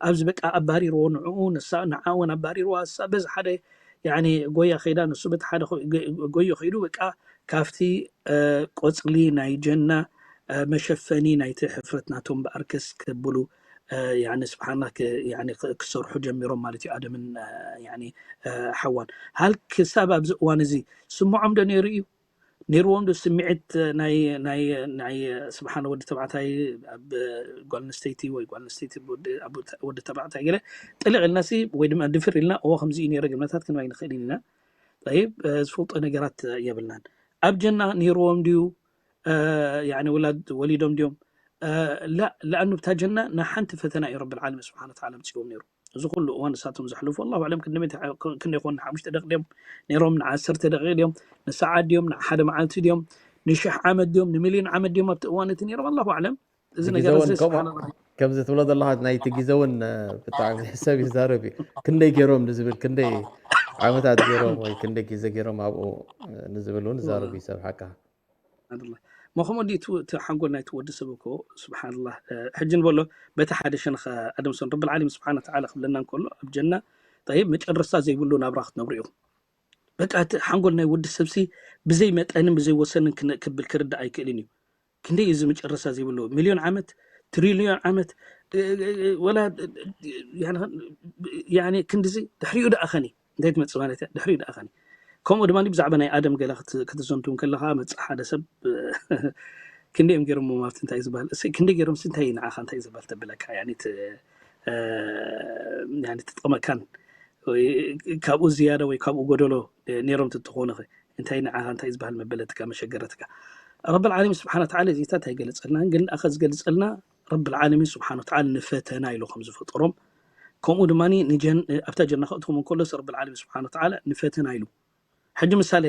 ኣብዚ በቃ ኣባሪርዎ ንዕኡ ንሳ ንዓውን ኣባሪርዋ እሳ በዚ ሓደ ያኒ ጎያ ከይዳ ንሱ በቲ ሓደ ጎዮ ከይዱ በቃ ካብቲ ቆፅሊ ናይ ጀና መሸፈኒ ናይቲ ሕፍረት ናቶም በኣርከስ ከብሉ ያኒ ስብሓንላ ክሰርሑ ጀሚሮም ማለት እዩ ኣደምን ሓዋን ሃል ክሳብ ኣብዚ እዋን እዚ ስምዖም ዶ ነይሩ እዩ ነይርዎም ዶ ስምዒት ናይ ናይ ናይ ስብሓን ወዲ ተባዕታይ ኣብ ጓል ኣንስተይቲ ወይ ጓል ኣንስተይቲ ወዲ ተባዕታይ ገለ ጥልቕ ኢልና ሲ ወይ ድማ ድፍር ኢልና እዎ ከምዚ እዩ ነይረ ግብነታት ክንባ ይንኽእል ኢና ይብ ዝፈልጦ ነገራት የብልናን ኣብ ጀና ነይርዎም ድዩ ወላድ ወሊዶም ድዮም ላ ለኣኑ ብታ ጀና ንሓንቲ ፈተና እዩ ረቢ ዓለሚን ስብሓን ወተዓላ ምፅዎም ነይሩ እዚ ኩሉ እዋን ንሳቶም ዘሕልፉ ኣላሁ ኣዕለም ክንደይ ኮን ንሓሙሽተ ደቂ ድዮም ነይሮም ንዓሰርተ ደቂቕ ድዮም ንሰዓት ድዮም ንሓደ መዓልቲ ድዮም ንሽሕ ዓመት ድዮም ንሚልዮን ዓመት ድዮም ኣብቲ እዋን እቲ ነይሮም ኣላሁ ኣዕለም እዚ ነገር እዚ ስብሓንላ ከምዚ ትብሎ ዘለኻ ናይቲ ግዜ እውን ብጣዕሚ ሰብ ይዛረብ እዩ ክንደይ ገይሮም ንዝብል ክንደይ ዓመታት ገይሮም ወይ ክንደይ ግዜ ገይሮም ኣብኡ ንዝብል እውን ይዛረብ እዩ ሰብ ሓቃ ስብሓንላ ሞ ከምኡ እንዲ እቲ ሓንጎል ናይቲ ወዲ ሰብ እኮ ስብሓንላ ሕጂ ንበሎ በቲ ሓደ ሸነኸ ኣደምሶን ረቢ ዓለሚን ስብሓን ወተዓላ ክብለና እንከሎ ኣብ ጀና ጠይብ መጨረስታ ዘይብሉ ናብራ ክትነብሩ ኢኹም በቃ እቲ ሓንጎል ናይ ወዲ ሰብሲ ብዘይ መጠንን ብዘይ ወሰንን ክብል ክርዳእ ኣይክእልን እዩ ክንደይ እዚ መጨረስታ ዘይብሉ ሚልዮን ዓመት ትሪልዮን ዓመት ወላ ክንዲዚ ድሕሪኡ ደኣ ኸኒ እንታይ ትመፅእ ማለት እያ ድሕሪኡ ደኣ ኸኒ ከምኡ ድማ ብዛዕባ ናይ ኣደም ገለ ክትዘንቱ ከለኻ መፅእ ሓደ ሰብ ክንደይ እዮም ገይሮም ኣብቲ እንታይ ዝበሃል ክንደይ ገይሮም እንታይ ንዓኻ እንታይ ዝበሃል ተብለካ ትጠቕመካን ካብኡ ዝያዳ ወይ ካብኡ ጎደሎ ነይሮም ትትኾነ እንታይ ንዓኻ እንታይ ዝበሃል መበለትካ መሸገረትካ ረብ ዓለሚን ስብሓን ወተዓላ እዚታት ኣይገለፀልናን ግን ኣኸ ዝገልፀልና ረብ ዓለሚን ስብሓን ወተዓላ ንፈተና ኢሉ ከም ዝፈጠሮም ከምኡ ድማ ኣብታ ጀና ከእትኹም እንከሎስ ረብ ዓለሚን ስብሓን ወተዓላ ንፈተና ኢሉ ሕጂ ምሳሌ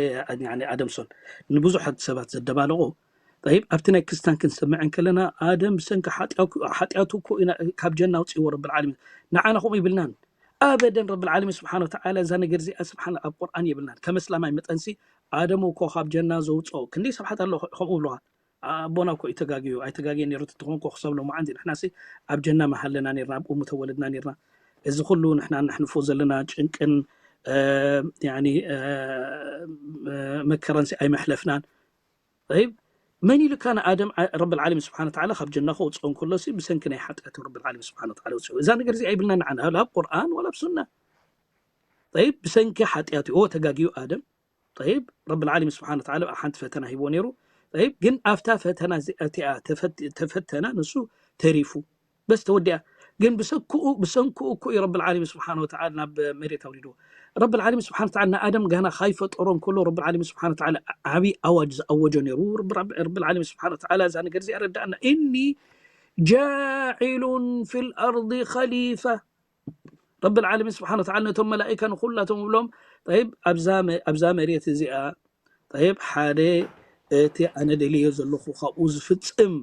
ኣደምሶን ንብዙሓት ሰባት ዘደባለቑ ይብ ኣብቲ ናይ ክስታን ክንሰምዕ እንከለና ኣደም ብሰንኪ ሓጢኣቱ እኮ ኢና ካብ ጀና ኣውፅእዎ ረብል ዓለሚን ንዓና ከምኡ ይብልናን ኣበደን ረብል ዓለሚን ስብሓን ወተዓላ እዛ ነገር እዚኣ ስብሓን ኣብ ቁርኣን የብልናን ከም እስላማይ መጠንሲ ኣደም እኮ ካብ ጀና ዘውፅኦ ክንደይ ሰብሓት ኣሎ ከምኡ ብለዋ ኣቦና እኮ ይተጋግዩ ኣይተጋግየ ነይሩ ትኾን እኮ ክሰብ ሎማዓንቲ ንሕናሲ ኣብ ጀና መሃለና ነርና ኣብ ኡሙ ተወለድና ነርና እዚ ኩሉ ንሕና ነሕልፎ ዘለና ጭንቅን መከራንሲ ኣይመሕለፍናን ይብ መን ኢልካ ንኣደም ረብል ዓለሚን ስብሓን ወተዓላ ካብ ጀና ከውፅኦ እንከሎ ብሰንኪ ናይ ሓጢኣት ረብል ዓለሚን ስብሓን ወተዓላ ውፅኦ እዛ ነገር እዚ ኣይብልና ንዓና ኣብ ቁርኣን ወላ ኣብ ሱና ይብ ብሰንኪ ሓጢኣት ኦ ተጋግዩ ኣደም ይብ ረብል ዓለሚን ስብሓን ወተዓላ ሓንቲ ፈተና ሂቦ ነይሩ ይብ ግን ኣብታ ፈተና እዚኣ ተፈተና ንሱ ተሪፉ በስ ተወዲኣ ግን ብሰክኡ ብሰንክኡ እኮ እዩ ረብል ዓለሚን ስብሓን ወተዓላ ናብ መሬት ኣውሪድዎ ረብል ዓለሚን ስብሓን ወተዓላ ንኣደም ጋና ካይፈጠሮ እንከሎ ረብል ዓለሚን ስብሓን ወተዓላ ዓብዪ ኣዋጅ ዝኣወጆ ነይሩ ረብል ዓለሚን ስብሓን ወተዓላ እዛ ነገር እዚኣ ረዳእና እኒ ጃዒሉን ፊ ልኣርዲ ኸሊፋ ረብል ዓለሚን ስብሓን ወተዓላ ነቶም መላኢካ ንኩላቶም ይብሎም ይብ ኣብዛ መሬት እዚኣ ይብ ሓደ እቲ ኣነ ደልዮ ዘለኹ ካብኡ ዝፍፅም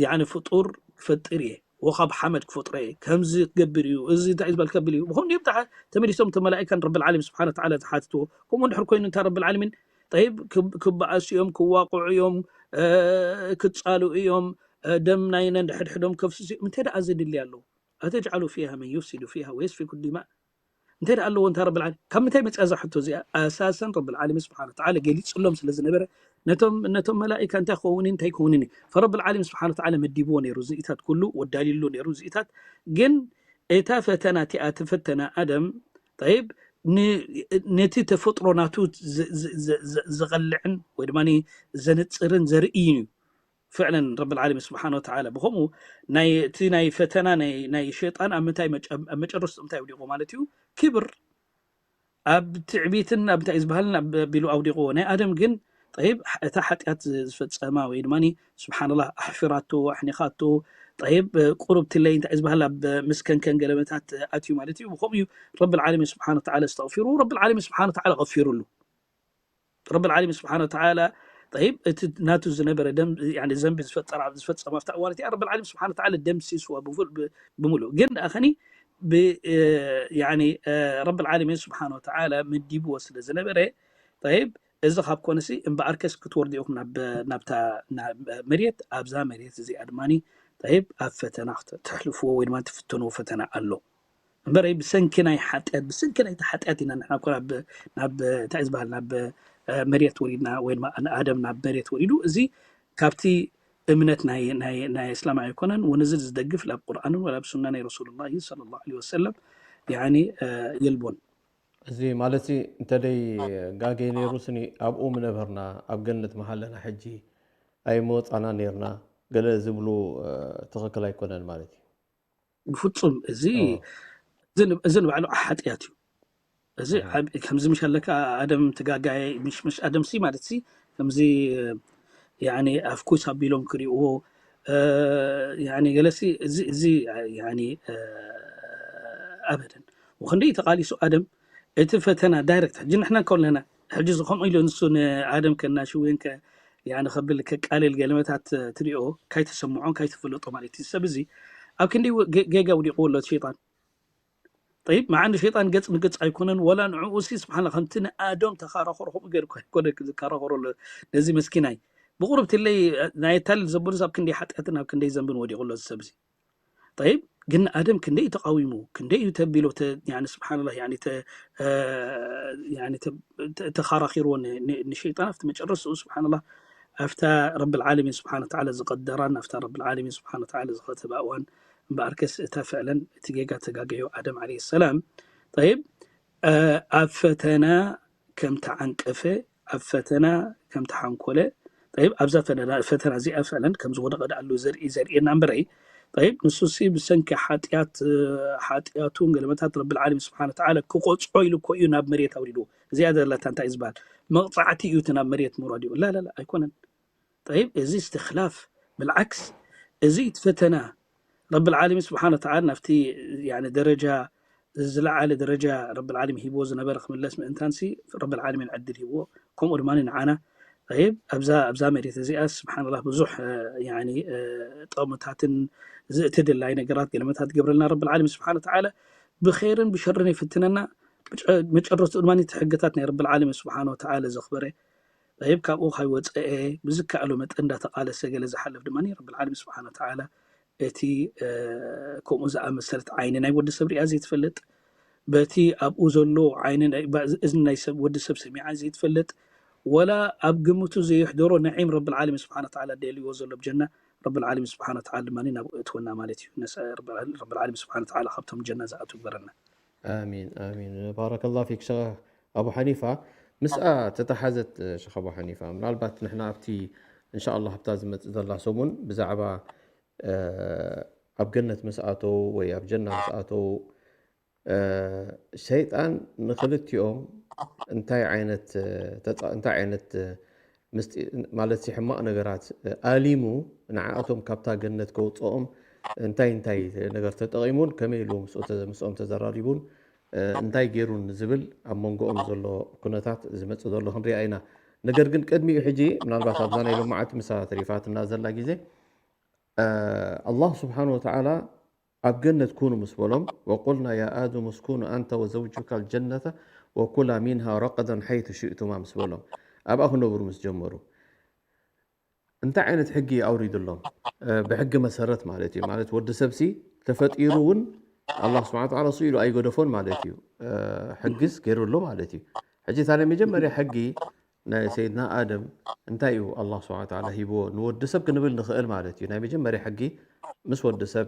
ያኒ ፍጡር ክፈጥር እየ ወካብ ሓመድ ክፈጥሮ እየ ከምዚ ክገብር እዩ እዚ እንታይ ዝበል ከብል እዩ ብኹም ድዮም ተመሊሶም እቲ መላኢካን ረብል ዓለሚን ስብሓን ወተዓላ ዝሓትትዎ ከምኡ እንድሕር ኮይኑ እንታይ ረብል ዓለሚን ይብ ክበኣሱ እዮም ክዋቅዑ እዮም ክፃሉ እዮም ደም ናይ ነንድሕድሕዶም ከፍስስ እዮም እንታይ ደኣ ዘድሊ ኣለዉ ኣተጅዓሉ ፊሃ መን ዩፍሲዱ ፊሃ ወየስፊኩ ዲማ እንታይ ደኣ ኣለዎ እንታይ ረብል ዓለሚን ካብ ምንታይ መፅያ እዛ ሕቶ እዚኣ ኣሳሰን ረብል ዓለሚን ስብሓን ወተዓላ ገሊፅሎም ስለ ዝነበረ ነቶም ነቶም መላኢካ እንታይ ክኸውን እንታይ ክኸውን ፈረብል ዓለሚን ስብሓን ወተዓላ መዲብዎ ነይሩ ዝኢታት ኩሉ ወዳሊሉ ነይሩ ዝኢታት ግን እታ ፈተና እቲኣ ተፈተና ኣደም ይብ ነቲ ተፈጥሮ ናቱ ዝቐልዕን ወይ ድማ ዘንፅርን ዘርእይን እዩ ፍዕለን ረብል ዓለሚን ስብሓን ወተዓላ ብኸምኡ ናይ እቲ ናይ ፈተና ናይ ሸይጣን ኣብ ምንታይ ኣብ መጨረስቱ እንታይ ኣውዲቑ ማለት እዩ ክብር ኣብ ትዕቢትን ኣብ እንታይ ዝበሃልን ኣቢሉ ኣውዲቑዎ ናይ ኣደም ግን ይብ እታ ሓጢኣት ዝፈፀማ ወይ ድማ ስብሓንላ ኣሕፊራቶ ኣሕኒኻቶ ይብ ቁሩብትለይ እንታይ ዝበሃል ኣብ ምስከንከን ገለመታት ኣትዩ ማለት እዩ ብኸምኡ እዩ ረብል ዓለሚን ስብሓን ወተዓላ ዝተቕፊሩ ረብል ዓለሚን ስብሓን ወተዓላ ቐፊሩሉ ረብል ዓለሚን ስብሓን ወተዓላ ይብ እቲ ናቱ ዝነበረ ዘንቢ ዝፈፀራ ዝፈፀማ ኣብታ እዋን እቲኣ ረብል ዓለሚን ስብሓን ወተዓላ ደምሲስዋ ብምሉእ ግን ኣኸኒ ረብል ዓለሚን ስብሓን ወተዓላ መዲብዎ ስለ ዝነበረ ይብ እዚ ካብ ኮነሲ እምበኣርከስ ክትወርዱ ኢኹም ናብታ መሬት ኣብዛ መሬት እዚኣ ድማ ይብ ኣብ ፈተና ተሕልፍዎ ወይ ድማ ትፍተንዎ ፈተና ኣሎ እምበረይ ብሰንኪ ናይ ሓጢኣት ብሰንኪ ናይቲ ሓጢኣት ኢና ንሕና እኮ ናብ እንታይ ዝበሃል ናብ መሬት ወሪድና ወይ ድማ ኣደም ናብ መሬት ወሪዱ እዚ ካብቲ እምነት ናይ እስላም ኣይኮነን ወነዚ ዝደግፍ ላብ ቁርኣንን ወላ ብሱና ናይ ረሱሉላ ለ ላ ወሰለም የልቦን እዚ ማለት እንተደይ ጋገይ ነይሩ ስኒ ኣብኡ ምነበርና ኣብ ገነት መሃለና ሕጂ ኣይመወፃና ነርና ገለ ዝብሉ ትኽክል ኣይኮነን ማለት እዩ ብፍፁም እዚ እዚ ንባዕሉ ሓጢኣት እዩ እዚ ከምዚ ምሽ ኣለካ ኣደም ትጋጋየ ምሽምሽ ኣደምሲ ማለት ሲ ከምዚ ኣፍኩስ ኣቢሎም ክሪእዎ ገለሲ እዚ ኣበደን ወክንደይ ተቃሊሱ ኣደም እቲ ፈተና ዳይረክት ሕጂ ንሕና ከለና ሕጂ ዝከምኡ ኢሉ ንሱ ንኣደም ከናሽውንከ ከብል ከቃልል ገለመታት ትሪኦ ካይተሰምዖ ካይተፈለጦ ማለት እዩ ሰብ እዚ ኣብ ክንዲ ጌጋ ውዲቅዎ ኣሎ ሸይጣን ጠይብ መዓንዲ ሸይጣን ገጽ ንገጽ ኣይኮነን ወላ ንዕኡ ሲ ስብሓን ከምቲ ንኣዶም ተኻራኸሩ ከምኡ ገይሩ ኣይኮነ ዝከራኸሩ ኣሎ ነዚ መስኪናይ ብቁርብትለይ ናይ ታልል ዘበሉስ ኣብ ክንደይ ሓጢኣትን ኣብ ክንደይ ዘንብን ወዲቑ ኣሎ እዚ ሰብ እዚ ጠይብ ግን ኣደም ክንደይ እዩ ተቃዊሙ ክንደይ እዩ ተቢሎ ስብሓንላ ተኻራኺርዎ ንሸይጣን ኣብቲ መጨረስኡ ስብሓንላ ኣብታ ረብል ዓለሚን ስብሓን ወተዓላ ዝቀደራን ኣብታ ረብል ዓለሚን ስብሓን ወተዓላ ዝኸተባ እዋን እምበኣርከስ እታ ፍዕለን እቲ ጌጋ ተጋገዮ ኣደም ዓለይሂ ሰላም ጠይብ ኣብ ፈተና ከም ተዓንቀፈ፣ ኣብ ፈተና ከም ተሓንኮለ፣ ጠይብ፣ ኣብዛ ፈተና፣ ፈተና እዚኣ ፈለን ከም ዝወደቐ ደኣ ኣሎ ዘርኢ፣ ዘርእየና እምበረይ፣ ጠይብ፣ ንሱሲ ብሰንኪ ሓጢኣት፣ ሓጢኣቱን ገለመታት ረብል ዓለሚን ስብሓነ ወተዓላ ክቆጽዖ ኢሉ እኮ እዩ ናብ መሬት ኣውሪድዎ። እዚኣ ዘለታ እንታይ እዩ ዝበሃል? መቕጻዕቲ እዩ እቲ ናብ መሬት ምውራድ እዩ። ላ፣ ላ፣ ላ፣ ኣይኮነን። ጠይብ፣ እዚ እስትኽላፍ፣ ብልዓክስ፣ እዚ እቲ ፈተና ረብል ዓለሚን ስብሓነ ወተዓላ ናብቲ፣ ያኒ፣ ደረጃ፣ ዝለዓለ ደረጃ ረብል ዓለሚን ሂብዎ ዝነበረ ክምለስ ምእንታንሲ፣ ረብል ዓለሚን ዕድል ሂብዎ። ከምኡ ድማ ንዓና፣ ጠይብ፣ ኣብዛ፣ ኣብዛ መሬት እዚኣ ስብሓንላህ ብዙሕ፣ እ፣ ያኒ፣ እ፣ ጥቕምታትን ዝእቲ ድላይ ነገራት ገለመታት ገብረልና ረብል ዓለሚን ስብሓነ ወተዓላ። ብኸይርን ብሸርን ይፍትነና። መጨ-፣ መጨረስቱ ድማ እቲ ሕግታት ናይ ረብል ዓለሚን ስብሓነ ወተዓላ ዘኽበረ፣ ጠይብ፣ ካብኡ ካይወፀኤ ብዝከኣሎ መጠን እንዳተቃለሰ ገለ ዝሓልፍ ድማ ረብል ዓለሚን ስብሓነ ወተዓላ እቲ፣ እ፣ ከምኡ ዝኣመሰለት ዓይኒ ናይ ወዲ ሰብ ሪኣ ዘይትፈልጥ፣ በቲ ኣብኡ ዘሎ ዓይኒ ናይ፣ ባ-፣ እዝኒ ናይ ሰብ፣ ወዲ ሰብ ሰሚዓ ዘይትፈልጥ፣ ወላ ኣብ ግምቱ ዘየሕደሮ ነዒም ረብል ዓለሚን ስብሓነ ወተዓላ ደልይዎ ዘሎ ብጀና፣ ረብል ዓለሚን ስብሓነ ወተዓላ ድማ ናብኡ እትወና ማለት እዩ። ነስ-፣ ረብል ዓለሚን ስብሓነ ወተዓላ ካብቶም ጀና ዝኣትዉ ግበረና። ኣሚን፣ ኣሚን። ባረከላሁ ፊክ ሸኽ ኣቡ ሓኒፋ። ምስኣ ተተሓዘት፣ ሸኽ ኣቡ ሓኒፋ፣ ምናልባት ንሕና ኣብቲ እንሻኣላህ ኣብታ ዝመጽእ ዘላ ሰሙን ብዛዕባ፣ እ፣ ኣብ ገነት ምስ ኣተው ወይ ኣብ ጀና ምስ ኣተው፣ እ፣ ሸይጣን ንኽልቲኦም እንታይ ዓይነት፣ እ፣ ተጻ-፣ እንታይ ዓይነት፣ እ፣ ምስጢ-፣ ማለት ሕማቕ ነገራት፣ እ፣ ኣሊሙ ንዓኣቶም ካብታ ገነት ከውጽኦም እንታይ እንታይ ነገር ተጠቒሙን ከመይ ኢሉ ምስኡ ተ-፣ ምስኦም ተዘራሪቡን፣ እ፣ እንታይ ገይሩን ዝብል ኣብ መንጎኦም ዘሎ ኩነታት ዝመጽእ ዘሎ ክንሪኣ ኢና። ነገር ግን ቅድሚኡ ሕጂ ምናልባት ኣብዛ ናይ ሎማዓት ምሳ ተሪፋትና ዘላ ግዜ፣ እ፣ ኣላህ ስብሓን ወተዓላ ኣብ ገነት ኩኑ ምስ በሎም፣ ወቁልና ያ ኣደሙ እስኩኑ ኣንተ ወዘውጁካ ልጀነተ ወኩላ ሚንሃ ረቀደን ሓይቱ ሽእቱማ ምስ በሎም፣ ኣብኣ ክነብሩ ምስ ጀመሩ፣ እንታይ ዓይነት ሕጊ ኣውሪድሎም? እ፣ ብሕጊ መሰረት ማለት እዩ። ማለት ወዲ ሰብሲ ተፈጢሩ እውን ኣላህ ስብሓን ወተዓላ እሱ ኢሉ ኣይገደፎን ማለት እዩ። እ፣ ሕጊስ ገይሩሉ ማለት እዩ። ሕጂ እታ ናይ መጀመርያ ሕጊ ናይ ሰይድና ኣደም እንታይ እዩ ኣላህ ስብሓን ወተዓላ ሂብዎ ንወዲ ሰብ ክንብል ንኽእል ማለት እዩ። ናይ መጀመርያ ሕጊ ምስ ወዲ ሰብ፣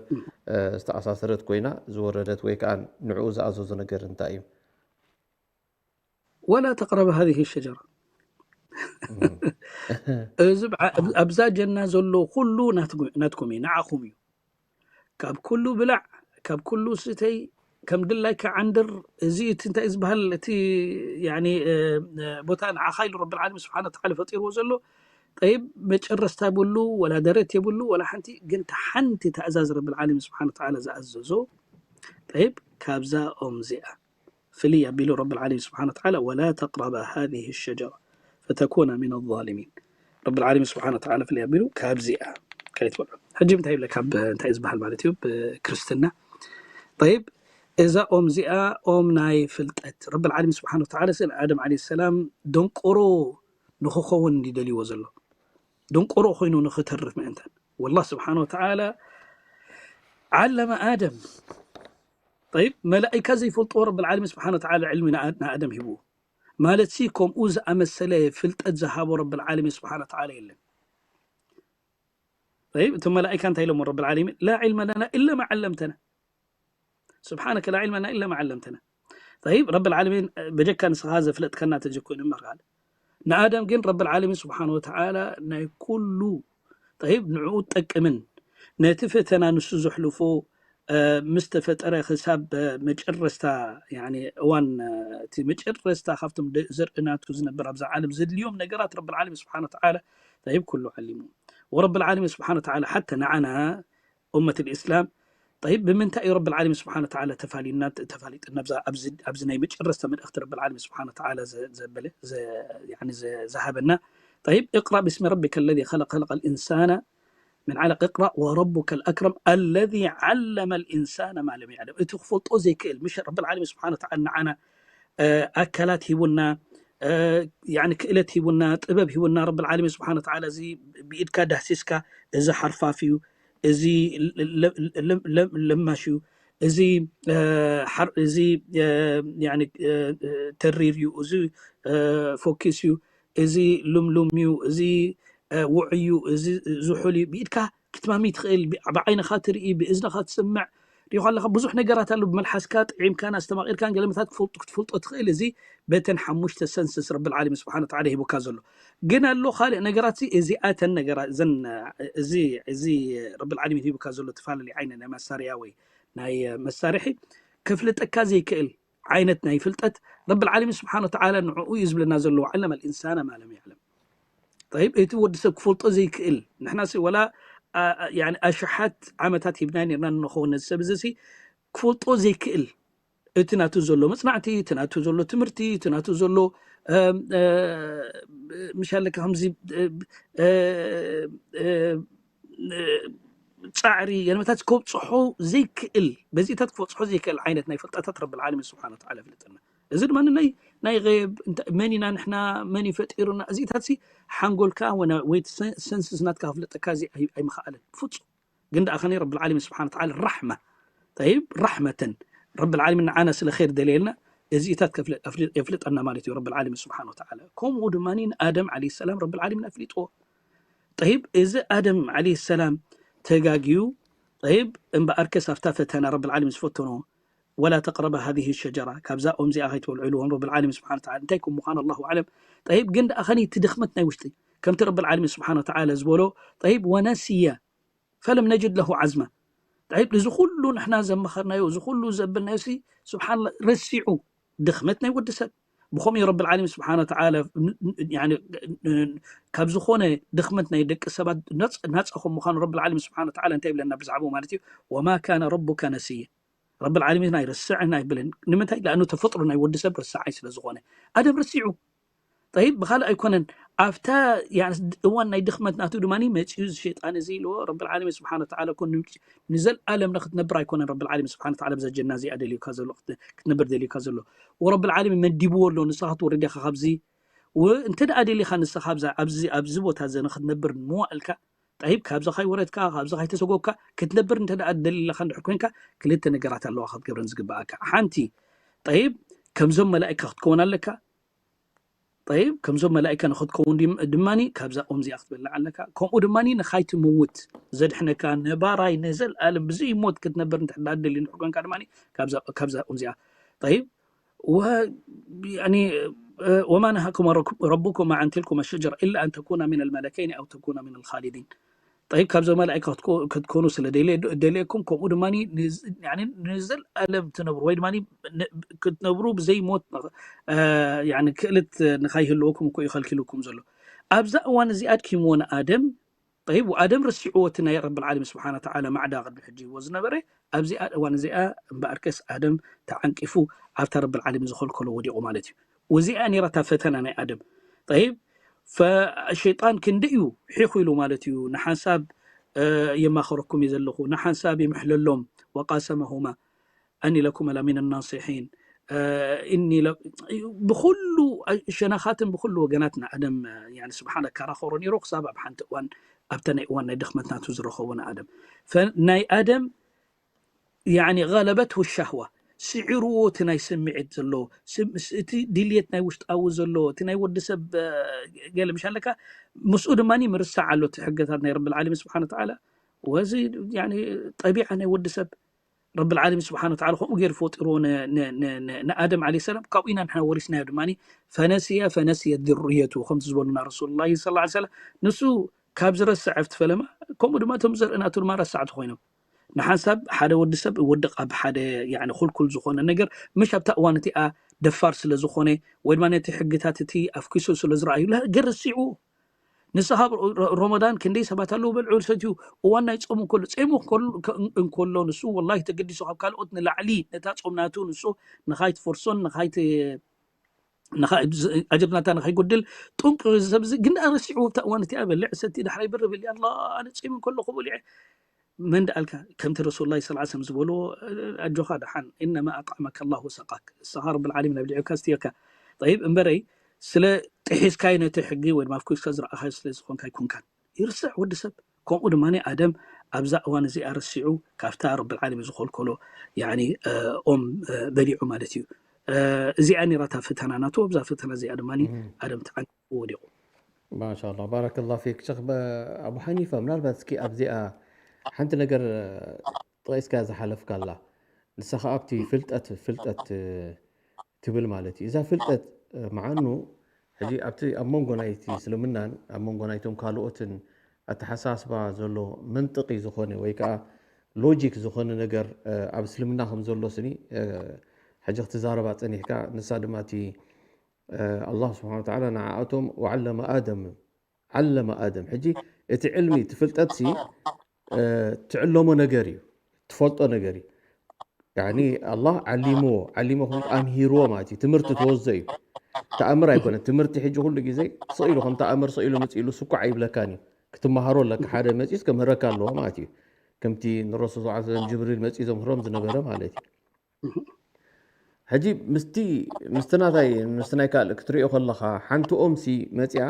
እ፣ ዝተኣሳሰረት ኮይና ዝወረደት ወይ ከዓ ንዕኡ ዝኣዘዞ ነገር እንታይ እዩ? ወላ ተቅረብ ሃዚህ ሸጀራ። እም። እዚ ብዓ-፣ ኣብዛ ጀና ዘሎ ኩሉ ናትጉ-፣ ናትኩም እዩ፣ ንዓኹም እዩ። ካብ ኩሉ ብላዕ፣ ካብ ኩሉ ስተይ፣ ከም ድላይካ ዓንድር። እዚ እቲ እንታይ ዝበሃል፣ እቲ፣ ያኒ፣ እ፣ እ፣ ቦታ ንዓኻ ኢሉ ረብል ዓለሚን ስብሓነ ወተዓላ ፈጢርዎ ዘሎ። ጠይብ፣ መጨረስታ የብሉ፣ ወላ ደረት የብሉ፣ ወላ ሓንቲ። ግን እታ ሓንቲ ትእዛዝ ረብል ዓለሚን ስብሓነ ወተዓላ ዝኣዘዞ፣ ጠይብ፣ ካብዛ ኦም እዚኣ ፍልይ ኣቢሉ ረብል ዓለሚን ስብሓነ ወተዓላ፣ ወላ ተቅረባ ሃዚህ ሸጀራ ፈተኩና ሚነ ዛሊሚን። ረብል ዓለሚን ስብሓነ ወተዓላ ፍልይ ኣቢሉ ካብዚኣ ከይትበልዑ። ሕጂ እንታይ ይብለካ? ብ-፣ እንታይ እዩ ዝበሃል ማለት እዩ? ብክርስትና። ጠይብ፣ እዛ ኦም እዚኣ ኦም ናይ ፍልጠት። ረብል ዓለሚን ስብሓነ ወተዓላ ስለ ኣደም ዓለይሂ ሰላም ደንቆሮ ንኽኸውን እንዲ ደልይዎ ዘሎ። ደንቆሮ ኮይኑ ንኽተርፍ ምእንታን። ወላህ ስብሓነ ወተዓላ ዓለመ ኣደም። ጠይብ፣ መላኢካ ዘይፈልጥዎ ረብል ዓለሚን ስብሓነ ወተዓላ ዕልሚ ንኣ-፣ ንኣደም ሂብዎ። ማለት ሲ ከምኡ ዝኣመሰለ ፍልጠት ዝሃቦ ረብል ዓለሚን ስብሓነ ወተዓላ የለን። ጠይብ፣ እቶም መላኢካ እንታይ ኢሎሞ ረብል ዓለሚን? ላ ዒልመ ለና ኢላ ማ ዓለምተና። ስብሓነከ ላ ዒልመ ለና ኢላ ማ ዓለምተና። ጠይብ፣ ረብል ዓለሚን በጀካ ንስኻ ዘፍለጥከና ተዘኮይኑ እምበር ካል። ንኣደም ግን ረብል ዓለሚን ስብሓነ ወተዓላ ናይ ኩሉ፣ ጠይብ፣ ንዕኡ ጠቅምን ነቲ ፈተና ንሱ ዘሕልፎ፣ እ፣ ምስ ተፈጠረ ክሳብ፣ እ፣ መጨረስታ፣ ያኒ፣ እዋን፣ እ፣ እቲ መጨረስታ ካብቶም ደ-፣ ዘርኢ ናቱ ዝነብር ኣብዛ ዓለም ዘድልዮም ነገራት ረብል ዓለሚን ስብሓነ ወተዓላ፣ ጠይብ፣ ኩሉ ዓሊሙ። ወረብል ዓለሚን ስብሓነ ወተዓላ ሓተ ንዓና ኡመት ልእስላም፣ ጠይብ፣ ብምንታይ እዩ ረብል ዓለሚን ስብሓነ ወተዓላ ተፋሊና፣ ተፋሊጥና ኣብዛ፣ ኣብዚ፣ ኣብዚ ናይ መጨረስታ መልእኽቲ ረብል ዓለሚን ስብሓነ ወተዓላ ዘ-፣ ዘበለ፣ ዘ-፣ ያኒ ዘ-፣ ዝሃበና? ጠይብ፣ እቅራእ ብስሚ ረቢከ ለዚ ኸለቅ፣ ኸለቀል ኢንሳነ ምን ዓለቅ፣ እቅራእ ወረቡከል ኣክረም ኣለዚ ዓለመል ኢንሳነ ማ ለም ያዕለም። እቲ ክፈልጦ ዘይክእል፣ ምሽ ረብል ዓለሚን ስብሓነ ወተዓላ ንዓና፣ እ፣ ኣካላት ሂቡና፣ እ፣ ያኒ ክእለት ሂቡና፣ ጥበብ ሂቡና ረብል ዓለሚን ስብሓነ ወተዓላ። እዚ ብኢድካ ዳህሲስካ፣ እዚ ሓርፋፍ እዩ፣ እዚ ለ-፣ ለ-፣ ለ-፣ ለ-፣ ለማሽ እዩ፣ እዚ፣ እ፣ ሓር-፣ እዚ፣ እ፣ ያኒ፣ እ፣ እ፣ ተሪር እዩ፣ እዚ፣ እ፣ ፎኪስ እዩ፣ እዚ ልምሉም እዩ፣ እዚ፣ እ፣ ውዑይ እዩ፣ እዚ ዝሑል እዩ። ብኢድካ ክትማሚ ትኽእል፣ ብ-፣ ብዓይንኻ ትርኢ፣ ብእዝንኻ ትስምዕ፣ ሪኢኻ ኣለካ ብዙሕ ነገራት ኣሎ ብመልሓስካ ጥዒምካን ኣስተማቒርካን ገለመታት ክትፈልጦ ክትፈልጦ ትኽእል። እዚ በተን ሓሙሽተ ሰንስስ ረብል ዓለሚን ስብሓን ወተዓላ ሂቡካ ዘሎ። ግን ኣሎ ካልእ ነገራት ሲ እዚኣተን ነገራት እዘን እዚ እዚ ረብል ዓለሚን ሂቡካ ዘሎ ተፈላለየ ዓይነት ናይ መሳርያ ወይ ናይ መሳርሒ ከፍልጠካ ዘይክእል ዓይነት ናይ ፍልጠት ረብል ዓለሚን ስብሓን ወተዓላ ንዕኡ እዩ ዝብለና ዘለዎ። ዓለመ ልኢንሳና ማለም ያዕለም። ጠይብ እቲ ወዲ ሰብ ክፈልጦ ዘይክእል ንሕና ሲ ወላ ኣሽሓት ዓመታት ሂብና ነርና ንኸውን ነዚ ሰብ እዚ ሲ ክፈልጦ ዘይክእል እቲ ናቱ ዘሎ መፅናዕቲ እቲ ናቱ ዘሎ ትምህርቲ እቲ ናቱ ዘሎ ምሻለካ ከምዚ ፃዕሪ ገለመታት ከብፅሖ ዘይክእል በዚታት ክበፅሖ ዘይክእል ዓይነት ናይ ፍልጠታት ረብል ዓለሚን ስብሓን ወተዓላ ፍልጥና። እዚ ድማ ናይ ናይ غيب መን ኢና ንሕና መን ይፈጢሩና እዚታት ሲ ሓንጎልካ ወይ ሰንስስ ናትካ ክፍለጠካ እዚ ኣይምኽኣልን ፍፁም። ግን ደኣ ከኒ ረብል ዓለሚን ስብሓን ወተዓላ ራሕማ ጠይብ ራሕመተን ረብል ዓለሚን ንዓና ስለ ኸይር ደልየልና እዚታት የፍልጠና ማለት እዩ ረብል ዓለሚን ስብሓን ወተዓላ። ከምኡ ድማ ንኣደም ዓለይሂ ሰላም ረብል ዓለሚን ኣፍሊጥዎ። ጠይብ እዚ ኣደም ዓለይሂ ሰላም ተጋግዩ ጠይብ እምበኣርከስ ኣብታ ፈተና ረብል ዓለሚን ዝፈተኖ ولا تقربا هذه الشجرة ካብዛ ኦም እዚኣ ከይትበልዑ ኢልዎም ረብል ዓለሚን ስብሓን ወተዓላ። እንታይ ከም ምዃኑ ኣላሁ ኣዕለም። ጠይብ ግን ደኣ ከኒ እቲ ድኽመት ናይ ውሽጢ ከምቲ ረብል ዓለሚን ስብሓን ወተዓላ ዝበሎ ጠይብ ወነስየ ፈለም ነጅድ ለሁ ዓዝማ። ጠይብ እዚ ኩሉ ንሕና ዘመኸርናዮ እዚ ኩሉ ዘበልናዮ ሲ ስብሓንላ ረሲዑ ድኽመት ናይ ወዲ ሰብ ብኸምኡ ረብል ዓለሚን ስብሓን ወተዓላ ካብ ዝኾነ ድኽመት ናይ ደቂ ሰባት ናፃ ከም ምዃኑ ረብል ዓለሚን ስብሓን ወተዓላ እንታይ ይብለና ብዛዕባኡ ማለት እዩ። ወማ ካነ ረቡካ ነስየ ረብል ዓለሚን ኣይርስዕን ኣይብልን። ንምንታይ? ለኣኑ ተፈጥሮ ናይ ወዲ ሰብ ርሳዓይ ስለ ዝኾነ ኣደም ርሲዑ። ጠይብ ብኻልእ ኣይኮነን ኣብታ እዋን ናይ ድኽመት ናቱ ድማ መፂኡ እዚ ሸይጣን እዚ ኢልዎ ረብል ዓለሚን ስብሓን ወተዓላ ኮን ንዘልኣለም ንክትነብር ኣይኮነን ረብል ዓለሚን ስብሓን ወተዓላ ብዛ ጀና እዚኣ ደልዩካ ዘሎ ክትነብር ደልዩካ ዘሎ ወረብል ዓለሚን መዲብዎ ኣሎ ንስኻ ክትወርድ ኢኻ ካብዚ እንተ ደኣ ደሊኻ ንስኻ ኣብዚ ቦታ እዚ ንክትነብር ንመዋእልካ ጠይብ ካብዚ ካይወረድካ ካብዚ ካይተሰጎግካ ክትነብር እንተ ደኣ ደሊ ኣለካ እንድሕር ኮይንካ ክልተ ነገራት ኣለዋ ክትገብረን ዝግበኣካ። ሓንቲ ጠይብ ከምዞም መላእካ ክትከውን ኣለካ። ጠይብ ከምዞም መላእካ ንክትከውን ድማኒ ካብዛ ኦም እዚኣ ክትበልዕ ኣለካ። ከምኡ ድማኒ ንካይትምውት ዘድሕነካ ነባራይ ንዘልኣለም ብዘይ ሞት ክትነብር እንድሕር ደኣ ደሊ እንድሕር ኮይንካ ድማኒ ካብዛ ኦም እዚኣ ጠይብ و يعني وما نهاكما ربكما عن تلكما الشجرة إلا أن تكونا من الملكين أو تكونا من الخالدين. طيب ካብዞም መላእካ ክትኮኑ ስለ ደልየኩም ከምኡ ድማ ንዘልኣለም ትነብሩ ወይ ድማ ክትነብሩ ብዘይ ሞት ክእለት ንካይህልወኩም እኮ ይኸልኪልኩም ዘሎ። ኣብዛ እዋን እዚኣ ኣድኪምዎ ንኣደም ጠይብ ወኣደም ረሲዕዎ እቲ ናይ ረብል ዓለሚን ስብሓነ ወተዓላ ማዕዳ ቅድሚ ሕጂ ሂብዎ ዝነበረ ኣብዚኣ እዋን እዚኣ እምበኣርከስ ኣደም ተዓንቂፉ ኣብታ ረብል ዓለሚን ዝኸልከሎ ወዲቑ ማለት እዩ። ወዚኣ ነይራ እታ ፈተና ናይ ኣደም። ጠይብ ፈሸይጣን ክንደይ እዩ ሒኹ ኢሉ ማለት እዩ። ንሓንሳብ የማኸረኩም እዩ ዘለኹ፣ ንሓንሳብ ይምሕለሎም። ወቃሰመሁማ ኣኒ ለኩም ለሚን ናሲሒን እኒ ብኩሉ ሸነኻትን ብኩሉ ወገናት ንኣደም ስብሓን ኣከራኸሮ ነይሩ ክሳብ ኣብ ሓንቲ እዋን ኣብተ ናይ እዋን ናይ ድኽመት ናቱ ዝረኸቦ ንኣደም ናይ ኣደም يعني غلبته الشهوة ስዒርዎ እቲ ናይ ስምዒት ዘሎ እቲ ድልየት ናይ ውሽጣዊ ዘሎ እቲ ናይ ወዲ ሰብ ገለ ምሽ ኣለካ ምስኡ ድማ ምርሳዕ ኣሎ እቲ ሕገታት ናይ ረብል ዓለሚን ስብሓን ወተዓላ ወዚ ጠቢዓ ናይ ወዲ ሰብ ረብል ዓለሚን ስብሓን ወተዓላ ከምኡ ገይሩ ፈጢርዎ ንኣደም ዓለ ሰላም ካብኡ ኢና ንሕና ወሪስናዮ ድማ ፈነስየ ፈነስየ ذريته ከምቲ ዝበሉና ረሱሉላሂ ሰለላሁ ዐለይሂ ወሰለም ንሱ ካብ ዝረስዕ ኣብቲ ፈለማ ከምኡ ድማ እቶም ዘርኢ ናቱ ድማ ረሳዕቲ ኮይኖም ንሓንሳብ ሓደ ወዲ ሰብ ይወድቕ ኣብ ሓደ ኩልኩል ዝኾነ ነገር ምሽ ኣብታ እዋን እቲኣ ደፋር ስለ ዝኾነ ወይ ድማ ነቲ ሕግታት እቲ ኣፍኪሱ ስለ ዝረኣዩ ገር ረሲዕዎ ንስኻ ሮመዳን ክንደይ ሰባት ኣለዉ በልዑ ሰትዩ እዋን ናይ ጾም እንከሎ ጾሙ እንከሎ ንሱ ወላሂ ተገዲሱ ካብ ካልኦት ንላዕሊ ነታ ጾም ናቱ ንሱ ንኻይትፈርሶን ንኻይት ኣጅርናታ ንኸይጎድል ጥንቁ እዚ ሰብ እዚ ግን ረሲዑ ኣብታ እዋን እቲኣ በልዕ ሰቲ ዳሕራይ ብር ብል ኣላ ኣነ ጾም እንከሎ ክቡል እየ መን ደኣልካ ከምቲ ረሱል ላ ስላ ሰለም ዝበልዎ ኣጆኻ ደሓን እነማ ኣጥዓመካ ላሁ ሰቃክ እስኻ ረብል ዓለሚን ኣብ ልዕብካ ስትየካ ጠይብ እምበረይ ስለ ጥሒስካዮ ነቲ ሕጊ ወይ ድማ ኣፍኩስካ ዝረኣኻዮ ስለ ዝኾንካ ኣይኮንካን ይርስዕ ወዲ ሰብ ከምኡ ድማ ኣደም ኣብዛ እዋን እዚኣ ረሲዑ ካብታ ረብል ዓለሚን ዝኸልከሎ ኦም በሊዑ ማለት እዩ እዚኣ ነራታ ፈተና ናቱ ኣብዛ ፈተና እዚኣ ድማ ኣደም ተዓንቂፉ ወዲቑ ማሻላ ባረከላ ፊክ ሸክ ኣቡ ሓኒፋ ምናልባት እስኪ ኣብዚኣ ሓንቲ ነገር ጠቒስካ ዝሓለፍካላ ንሳ ከዓ ኣብቲ ፍልጠት ፍልጠት ትብል ማለት እዩ። እዛ ፍልጠት መዓኑ ሕጂ ኣብቲ ኣብ መንጎ ናይቲ እስልምናን ኣብ መንጎ ናይቶም ካልኦትን ኣተሓሳስባ ዘሎ መንጥቂ ዝኾነ ወይ ከዓ ሎጂክ ዝኾነ ነገር ኣብ እስልምና ከም ዘሎ ስኒ ሕጂ ክትዛረባ ፀኒሕካ። ንሳ ድማ እቲ ኣላህ ስብሓን ወተዓላ ንዓኣቶም ወዓለመ ኣደም ዓለመ ኣደም። ሕጂ እቲ ዕልሚ እቲ ፍልጠት ሲ ትዕለሞ ነገር እዩ፣ ትፈልጦ ነገር እዩ። ያኒ ኣላህ ዓሊምዎ ዓሊሞ ኣምሂርዎ ማለት እዩ። ትምህርቲ ተወዞ እዩ። ተኣምር ኣይኮነ ትምህርቲ። ሕጂ ኩሉ ግዜ ስቕ ኢሉ ከም ተኣምር ስቕ ኢሉ ምፅ ኢሉ ስኳዕ ኣይብለካን እዩ። ክትመሃሮ ኣለካ። ሓደ መፂኡስ ከምህረካ ኣለዎ ማለት እዩ። ከምቲ ንረሱል ስ ሰለም ጅብሪል መፂኡ ዘምህሮም ዝነበረ ማለት እዩ። ሕጂ ምስቲ ምስቲ ናታይ ምስቲ ናይ ካልእ ክትሪኦ ከለኻ ሓንቲ ኦም ሲ መፂኣ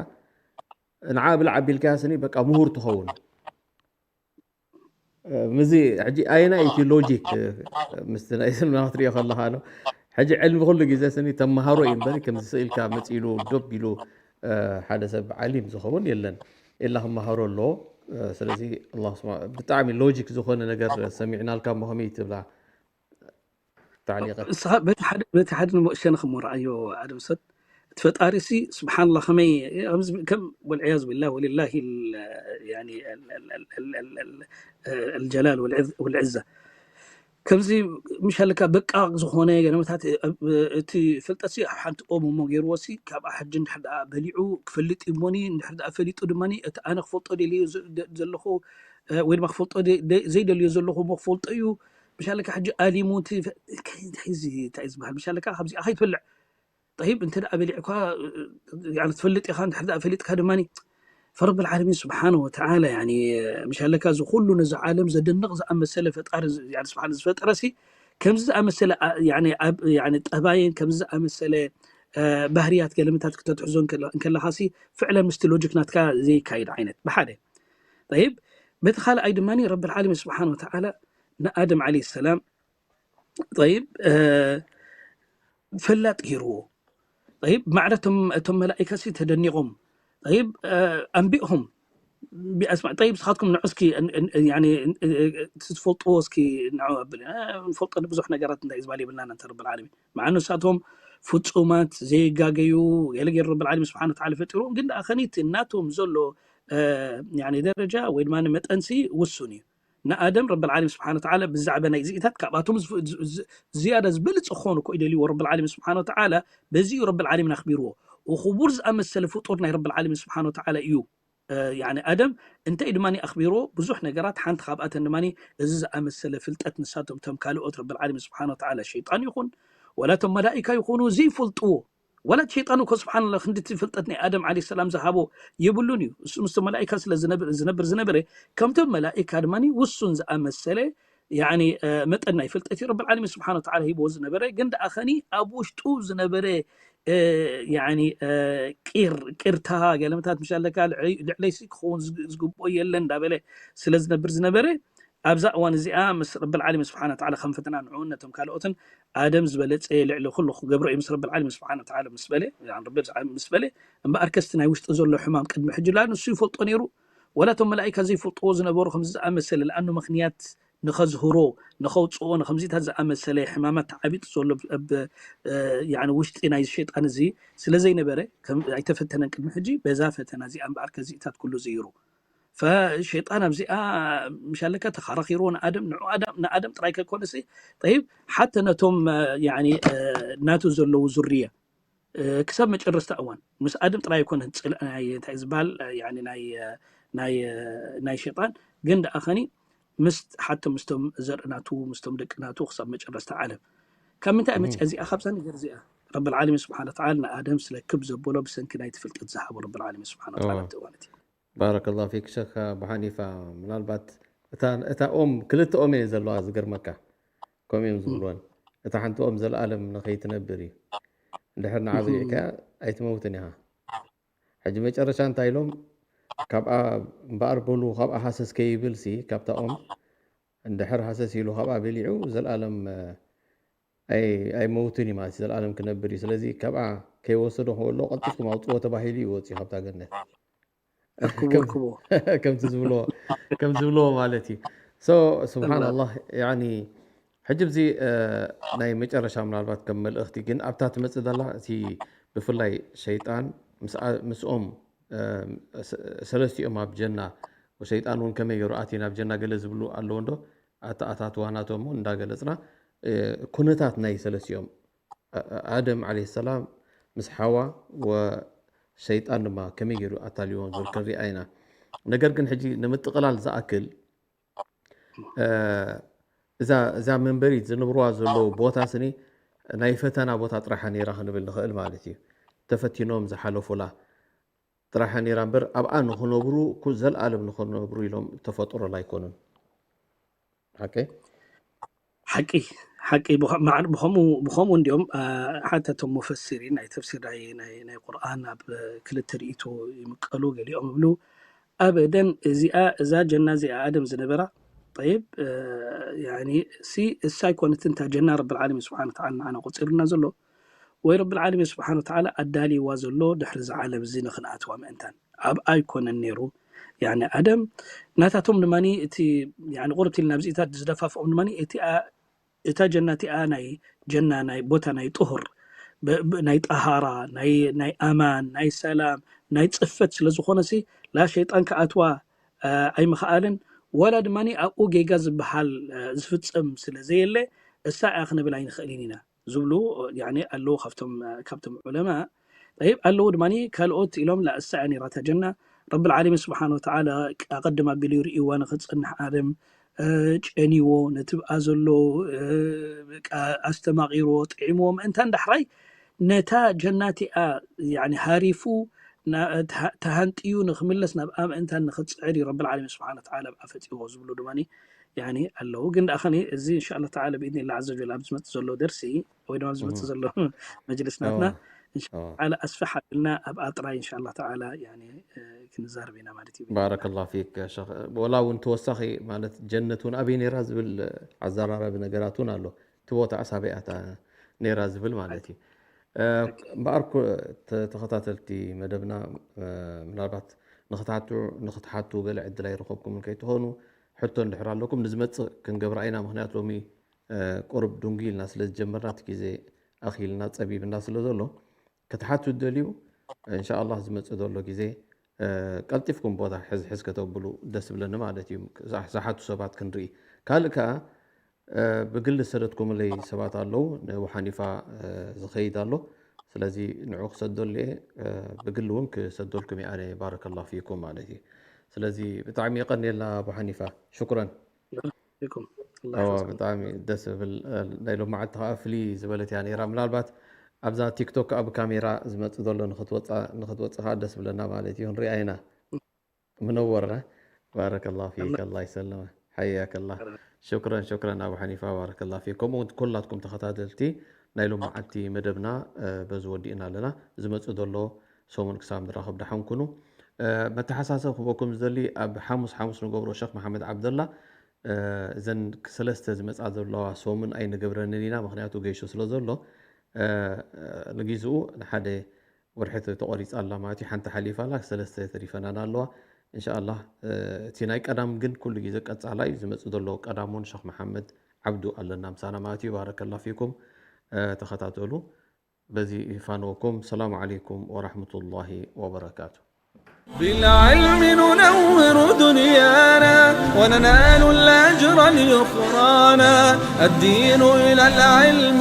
ንዓ ብልዓ ኣቢልካያ ስኒ በቃ ምሁር ትኸውን። ምዚ ሕጂ ኣየናይ እቲ ሎጂክ ምስቲ ናይ ስልምና ክትሪኦ ከለኻ ነው። ሕጂ ዕልሚ ኩሉ ግዜ ስኒ ተመሃሮ እዩ እምበር ከምዚ ስኢልካ መፂሉ ዶብ ኢሉ ሓደ ሰብ ዓሊም ዝኸውን የለን። ኢላ ክመሃሮ ኣለዎ። ስለዚ ብጣዕሚ ሎጂክ ዝኾነ ነገር ሰሚዕናልካ እሞ ከመይ ትብላ? ተዓሊቐ ንስኻ በቲ ሓደ በቲ ሓደ ንሞ ሸነኽ እሞ ረኣዮ ኣደም ሰብ እቲ ፈጣሪ ሲ ስብሓንላ ከመይ ከምዚ ከም ወልዕያዝ ቢላ ወሊላሂ ል- ያኒ ል- ል- ል- ል- ል- ል- ል- الجلال والعز- والعزة ከምዚ ምሻልካ በቃ ዝኾነ ገለመታት ኣብ- እቲ ፍልጠት ሲ ኣብ ሓንቲ ኦም እሞ ገይርዎ ሲ ካብኣ ሕጂ እንድሕር ደኣ በሊዑ ክፈልጥ እዩ እሞኒ እንድሕር ደኣ ፈሊጡ ድማ እቲ ኣነ ክፈልጦ ደልዮ ዘ- ደ- ዘለኹ እ፣ ወይ ድማ ክፈልጦ ደ- ደ- ዘይደልዮ ዘለኹ እሞ ክፈልጦ እዩ ምሻለካ ሕጂ ኣሊሙ እቲ ፈ- እንታይ እዚ እንታይ እዩ ዝበሃል ምሻለካ ካብዚኣ ከይትበልዕ ጠይብ እንተ ደኣ በሊዕኳ ትፈልጥ ኢኻ እንድሕር ደኣ ፈሊጥካ ድማ ፈረብ ልዓለሚን ስብሓን ወተዓላ ያኒ ምሻለካ እዚ ኩሉ ነዚ ዓለም ዘደንቕ ዝኣመሰለ ፈጣሪ ስብሓን ዝፈጠረ ሲ ከምዚ ዝኣመሰለ ጠባይን ከምዚ ዝኣመሰለ ባህርያት ገለመታት ክተትሕዞ እንከለኻ ሲ ፍዕለን ምስቲ ሎጂክ ናትካ ዘይካይድ ዓይነት ብሓደ ጠይብ በቲ ካልኣይ ድማ ረብ ልዓለሚን ስብሓን ወተዓላ ንኣደም ዓለ ሰላም ጠይብ ፈላጥ ገይርዎ ጠይብ ማዕረ እቶም መላኢካ ሲ ተደኒቖም ጠይብ ኣንቢእኹም ቢኣስማ ጠይብ ስኻትኩም ንዑ እስኪ ትፈልጥዎ እስኪ ንዑ ኣብል ንፈልጦ ብዙሕ ነገራት እንታይ ዝበሃል የብልና ነንተ ረብ ልዓለሚን መዓ ንሳቶም ፍፁማት ዘይጋገዩ ገለ ገይሩ ረብ ልዓለሚን ስብሓን ወተዓላ ፈጢሩ ግን ደኣ ከኒቲ ናቶም ዘሎ ደረጃ ወይ ድማ መጠንሲ ውሱን እዩ ንኣደም ረብ ልዓለሚን ስብሓን ወተዓላ ብዛዕባ ናይ ዚኢታት ካብኣቶም ዝያዳ ዝበልፅ ክኾኑ እኮ ይደልይዎ ረብ ልዓለሚን ስብሓን ወተዓላ በዚ እዩ ረብ ልዓለሚን ኣኽቢርዎ ክቡር ዝኣመሰለ ፍጡር ናይ ረብ ልዓለሚን ስብሓን ወተዓላ እዩ ኣደም እንተ ድማ ኣኽቢርዎ ብዙሕ ነገራት ሓንቲ ካብኣተን ድማ እዚ ዝኣመሰለ ፍልጠት ንሳቶም እቶም ካልኦት ረብ ልዓለሚን ስብሓን ወተዓላ ሸይጣን ይኹን ወላ እቶም መላኢካ ይኹኑ ዘይፈልጥዎ ወላ ሸይጣን እኮ ስብሓንላ ክንድቲ ፍልጠት ናይ ኣደም ዓለ ሰላም ዝሃቦ የብሉን እዩ እሱ ምስ መላኢካ ስለ ዝነብር ዝነበረ ከምቶም መላኢካ ድማ ውሱን ዝኣመሰለ ያኒ መጠን ናይ ፍልጠት እዩ ረብ ልዓለሚን ስብሓን ወተዓላ ሂብዎ ዝነበረ ግን ደኣ ኸኒ ኣብ ውሽጡ ዝነበረ ያኒ ቂር ቂርታ ገለመታት ምሽ ኣለካ ልዕለይሲ ክኸውን ዝግብኦ የለን እንዳበለ ስለ ዝነብር ዝነበረ ኣብዛ እዋን እዚኣ ምስ ረብ ልዓለሚን ስብሓን ወተዓላ ከም ፈተና ንዕኡን ነቶም ካልኦትን ኣደም ዝበለፀ ልዕሊ ኩሉ ክገብሮ እዩ ምስ ረብ ልዓለሚን ስብሓን ወተዓላ ምስ በለ ን ረቢ ምስ በለ እምበኣር ከስቲ ናይ ውሽጢ ዘሎ ሕማም ቅድሚ ሕጂ ላ ንሱ ይፈልጦ ነይሩ ወላ እቶም መላኢካ ዘይፈልጥዎ ዝነበሩ ከምዚ ዝኣመሰለ ለኣኑ ምኽንያት ንኸዝህሮ ንኸውፅኦ ንከምዚታት ዝኣመሰለ ሕማማት ተዓቢጡ ዘሎ ኣብ ውሽጢ ናይ ሸይጣን እዚ ስለ ዘይነበረ ኣይተፈተነን ቅድሚ ሕጂ በዛ ፈተና እዚኣ እምበኣር ከዚእታት ኩሉ ዝይሩ ፈሸይጣን ኣብዚኣ ምሻለካ ተኻራኺርዎ ንኣደም ንዑ ኣዳም ንኣደም ጥራይ ከይኮነሲ ጠይብ ሓተ ነቶም ያኒ ናቱ ዘለዉ ዙርያ ክሳብ መጨረስታ እዋን ምስ ኣደም ጥራይ ኣይኮነን ፅልእ ናይ እንታይ ዝበሃል ያኒ ናይ ናይ ናይ ሸይጣን ግን ደኣ ኸኒ ምስ ሓተ ምስቶም ዘርኢ ናቱ ምስቶም ደቂ ናቱ ክሳብ መጨረስታ ዓለም ካብ ምንታይ መፅያ እዚኣ ካብዛ ነገር እዚኣ ረብ ልዓለሚን ስብሓን ወተዓላ ንኣደም ስለ ክብ ዘበሎ ብሰንኪ ናይቲ ፍልጠት ዝሃቦ ረብ ልዓለሚን ስብሓን ወተዓላ ኣብቲ እዋን እቲ ባረከላሁ ፊክ ሸክ ኣቡ ሓኒፋ ምናልባት እታ እታ ኦም ክልተ ኦም እየ ዘለዋ ዝገርመካ ከምኡ እዮም ዝብልወን እታ ሓንቲ ኦም ዘለኣለም ንኸይትነብር እዩ እንድሕር ንዓ በሊዕካያ ኣይትመውትን ኢኻ ሕጂ መጨረሻ እንታይ ኢሎም ካብኣ እምበኣር በሉ ካብኣ ሃሰስ ከይብል ሲ ካብታ ኦም እንድሕር ሃሰስ ኢሉ ካብኣ በሊዑ ዘለኣለም ኣይመውትን እዩ ማለት ዘለኣለም ክነብር እዩ ስለዚ ካብኣ ከይወሰዶ ከበሎ ቀልጢፍኩም ኣውፅዎ ተባሂሉ እዩ ወፅዩ ካብታ ገነት ከምቲ ዝብልዎ ከምቲ ዝብልዎ ማለት እዩ So ስብሓንላህ። ያኒ ሕጂ እዚ ናይ መጨረሻ ምናልባት ከም መልእኽቲ ግን ኣብታ ትመፅእ ዘላ እቲ ብፍላይ ሸይጣን ምስኦም ሰለስቲኦም ኣብ ጀና፣ ወሸይጣን እውን ከመይ ገይሩ ኣቲ ናብ ጀና ገለ ዝብሉ ኣለዉ እንዶ ኣተኣታትዋ ናቶም እውን እንዳገለፅና ኩነታት ናይ ሰለስቲኦም ኣደም ዓለይሂ ሰላም ምስ ሓዋ ወሸይጣን ድማ ከመይ ገይሩ ኣታልዎም ዝብል ክንሪኣ ኢና። ነገር ግን ሕጂ ንምጥቕላል ዝኣክል እዛ መንበሪት ዝነብርዋ ዘለዉ ቦታ ስኒ ናይ ፈተና ቦታ ጥራሓ ነይራ ክንብል ንኽእል ማለት እዩ። ተፈቲኖም ዝሓለፉላ ጥራሓ ነይራ እምበር ኣብኣ ንኽነብሩ ዘለኣለም ንኽነብሩ ኢሎም ተፈጥሮላ ኣይኮኑን። ሓቂ ሓቂ ሓቂ ብኸምኡ እንዲኦም ሓተቶም ሙፈሲሪን ናይ ተፍሲር ናይ ቁርኣን ኣብ ክልተ ርእይቶ ይምቀሉ። ገሊኦም ይብሉ ኣበደን እዚኣ እዛ ጀና እዚኣ ኣደም ዝነበራ ጠይብ ሲ እሳ ኣይኮነትን እታ ጀና ረብል ዓለሚን ስብሓን ወተዓላ ንዓና ቆፂሩና ዘሎ ወይ ረብል ዓለሚን ስብሓን ወተዓላ ኣዳልይዋ ዘሎ ድሕሪ እዚ ዓለም እዚ ንኽንኣትዋ ምእንታን ኣብኣ ኣይኮነን ነይሩ። ኣደም ናታቶም ድማ እቲ ቁርብቲ ኢልና ኣብዚኢታት ዝደፋፍኦም ድማ እቲኣ እታ ጀና እቲኣ ናይ ጀና ናይ ቦታ ናይ ጥሁር ናይ ጠሃራ ናይ ኣማን ናይ ሰላም ናይ ፅፈት ስለ ዝኾነሲ ላ ሸይጣን ክኣትዋ ኣይምኽኣልን ወላ ድማ ኣብኡ ጌጋ ዝበሃል ዝፍፀም ስለ ዘየለ እሳ እያ ክንብል ኣይንኽእልን ኢና ዝብሉ ኣለዉ ካብቶም ዑለማ። ጠይብ ኣለዉ ድማ ካልኦት ኢሎም ላእሳ እያ ነይራ እታ ጀና። ረብል ዓለሚን ስብሓን ወተዓላ ኣቐድም ኣቢሉ ይርእይዋ ንኽትጸንሕ ኣደም ጨንይዎ ነቲ ብኣ ዘሎ ኣስተማቒርዎ ጥዒምዎ ምእንታን ዳሕራይ ነታ ጀና እቲኣ ሃሪፉ ተሃንጥዩ ንኽምለስ ናብ ኣምእንታን ንኽጽዕር እዩ ረብል ዓለሚን ስብሓን ወተዓላ ኣብኣ ፈጢርዎ ዝብሉ ድማ ኣለዉ። ግን ደኣ ኸኒ እዚ እንሻ ኣላህ ተዓላ ብኢድኒላህ ዓዘ ወጀል ኣብ ዝመጽእ ዘሎ ደርሲ ወይ ድማ ኣብ ዝመጽእ ዘሎ መጅልስ ናትና እንሻ ኣላህ ተዓላ ኣስፍሕ ኣቢልና ኣብኣ ጥራይ እንሻ ኣላህ ተዓላ ክንዛረብ ኢና ማለት እዩ። ባረከላሁ ፊክ ሸኽ። ወላ እውን ተወሳኺ ማለት ጀነት እውን ኣበይ ነይራ ዝብል ኣዘራራቢ ነገራት እውን ኣሎ። እቲ ቦታ ኣሳበይ ኣታ ነይራ ዝብል ማለት እዩ። እምበኣር ተኸታተልቲ መደብና ምናልባት ንክትሓቱ ገለ ዕድል ኣይረኸብኩምን ከይትኾኑ ሕቶ እንድሕር ኣለኩም ንዝመፅእ ክንገብራ ኢና። ምክንያቱ ሎሚ ቁሩብ ዱንጊ ኢልና ስለ ዝጀመርና እቲ ግዜ ኣኺልና ፀቢብና ስለ ዘሎ ክትሓቱ ትደልዩ እንሻ ኣላህ ዝመፅእ ዘሎ ግዜ ቀልጢፍኩም ቦታ ሕዝሕዝ ከተብሉ ደስ ዝብለኒ ማለት እዩ። ዝሓቱ ሰባት ክንርኢ ካልእ ከዓ ብግሊ ዝሰደድኩምለይ ሰባት ኣለዉ። ንኣቡ ሓኒፋ ዝኸይድ ኣሎ። ስለዚ ንዑ ክሰደሉ እየ። ብግሊ እውን ክሰደልኩም እየ ኣነ። ባረከላሁ ፊኩም ማለት እዩ። ስለዚ ብጣዕሚ የቐንየልና ኣቡ ሓኒፋ። ሽኩረን። ብጣዕሚ ደስ ዝብል ናይ ሎመዓልቲ ከዓ ፍልይ ዝበለት እያ ነይራ። ምናልባት ኣብዛ ቲክቶክ ከዓ ብካሜራ ዝመፅእ ዘሎ ንክትወፅእ ከዓ ደስ ዝብለና ማለት እዩ። ንሪኣ ኢና። منورة. بارك الله فيك. الله يسلمك. حياك الله. شكرا شكرا أبو حنيفة. بارك الله فيك. ከምኡ እውን ኩላትኩም ተኸታተልቲ ናይ ሎመዓልቲ መደብና በዚ ወዲእና ኣለና። ዝመፅእ ዘሎ ሰሙን ክሳብ ንራኸብ ደሓን ኩኑ። መተሓሳሰብ ክበኩም ዝደሊ ኣብ ሓሙስ ሓሙስ ንገብሮ ሸኽ መሓመድ ዓብደላ እዘን ሰለስተ ዝመፃ ዘለዋ ሰሙን ኣይንገብረንን ኢና። ምክንያቱ ገይሹ ስለ ዘሎ ንጊዝኡ ንሓደ ወርሒ ተቆሪፃ ኣላ ማለት እዩ። ሓንቲ ሓሊፋ ኣላ፣ ሰለስተ ተሪፈናና ኣለዋ። እንሻኣላህ እቲ ናይ ቀዳም ግን ኩሉ ግዜ ቀፃላይ እዩ ዝመፅእ ዘሎ። ቀዳም እውን ሸኽ መሓመድ ዓብዱ ኣለና ምሳና ማለት እዩ። ባረከላ ፊኩም። ተኸታተሉ። በዚ ይፋነወኩም። ሰላሙ ዓለይኩም ወራሕመቱላሂ ወበረካቱ። بالعلم ننور دنيانا وننال الأجر اليخرانا الدين إلى العلم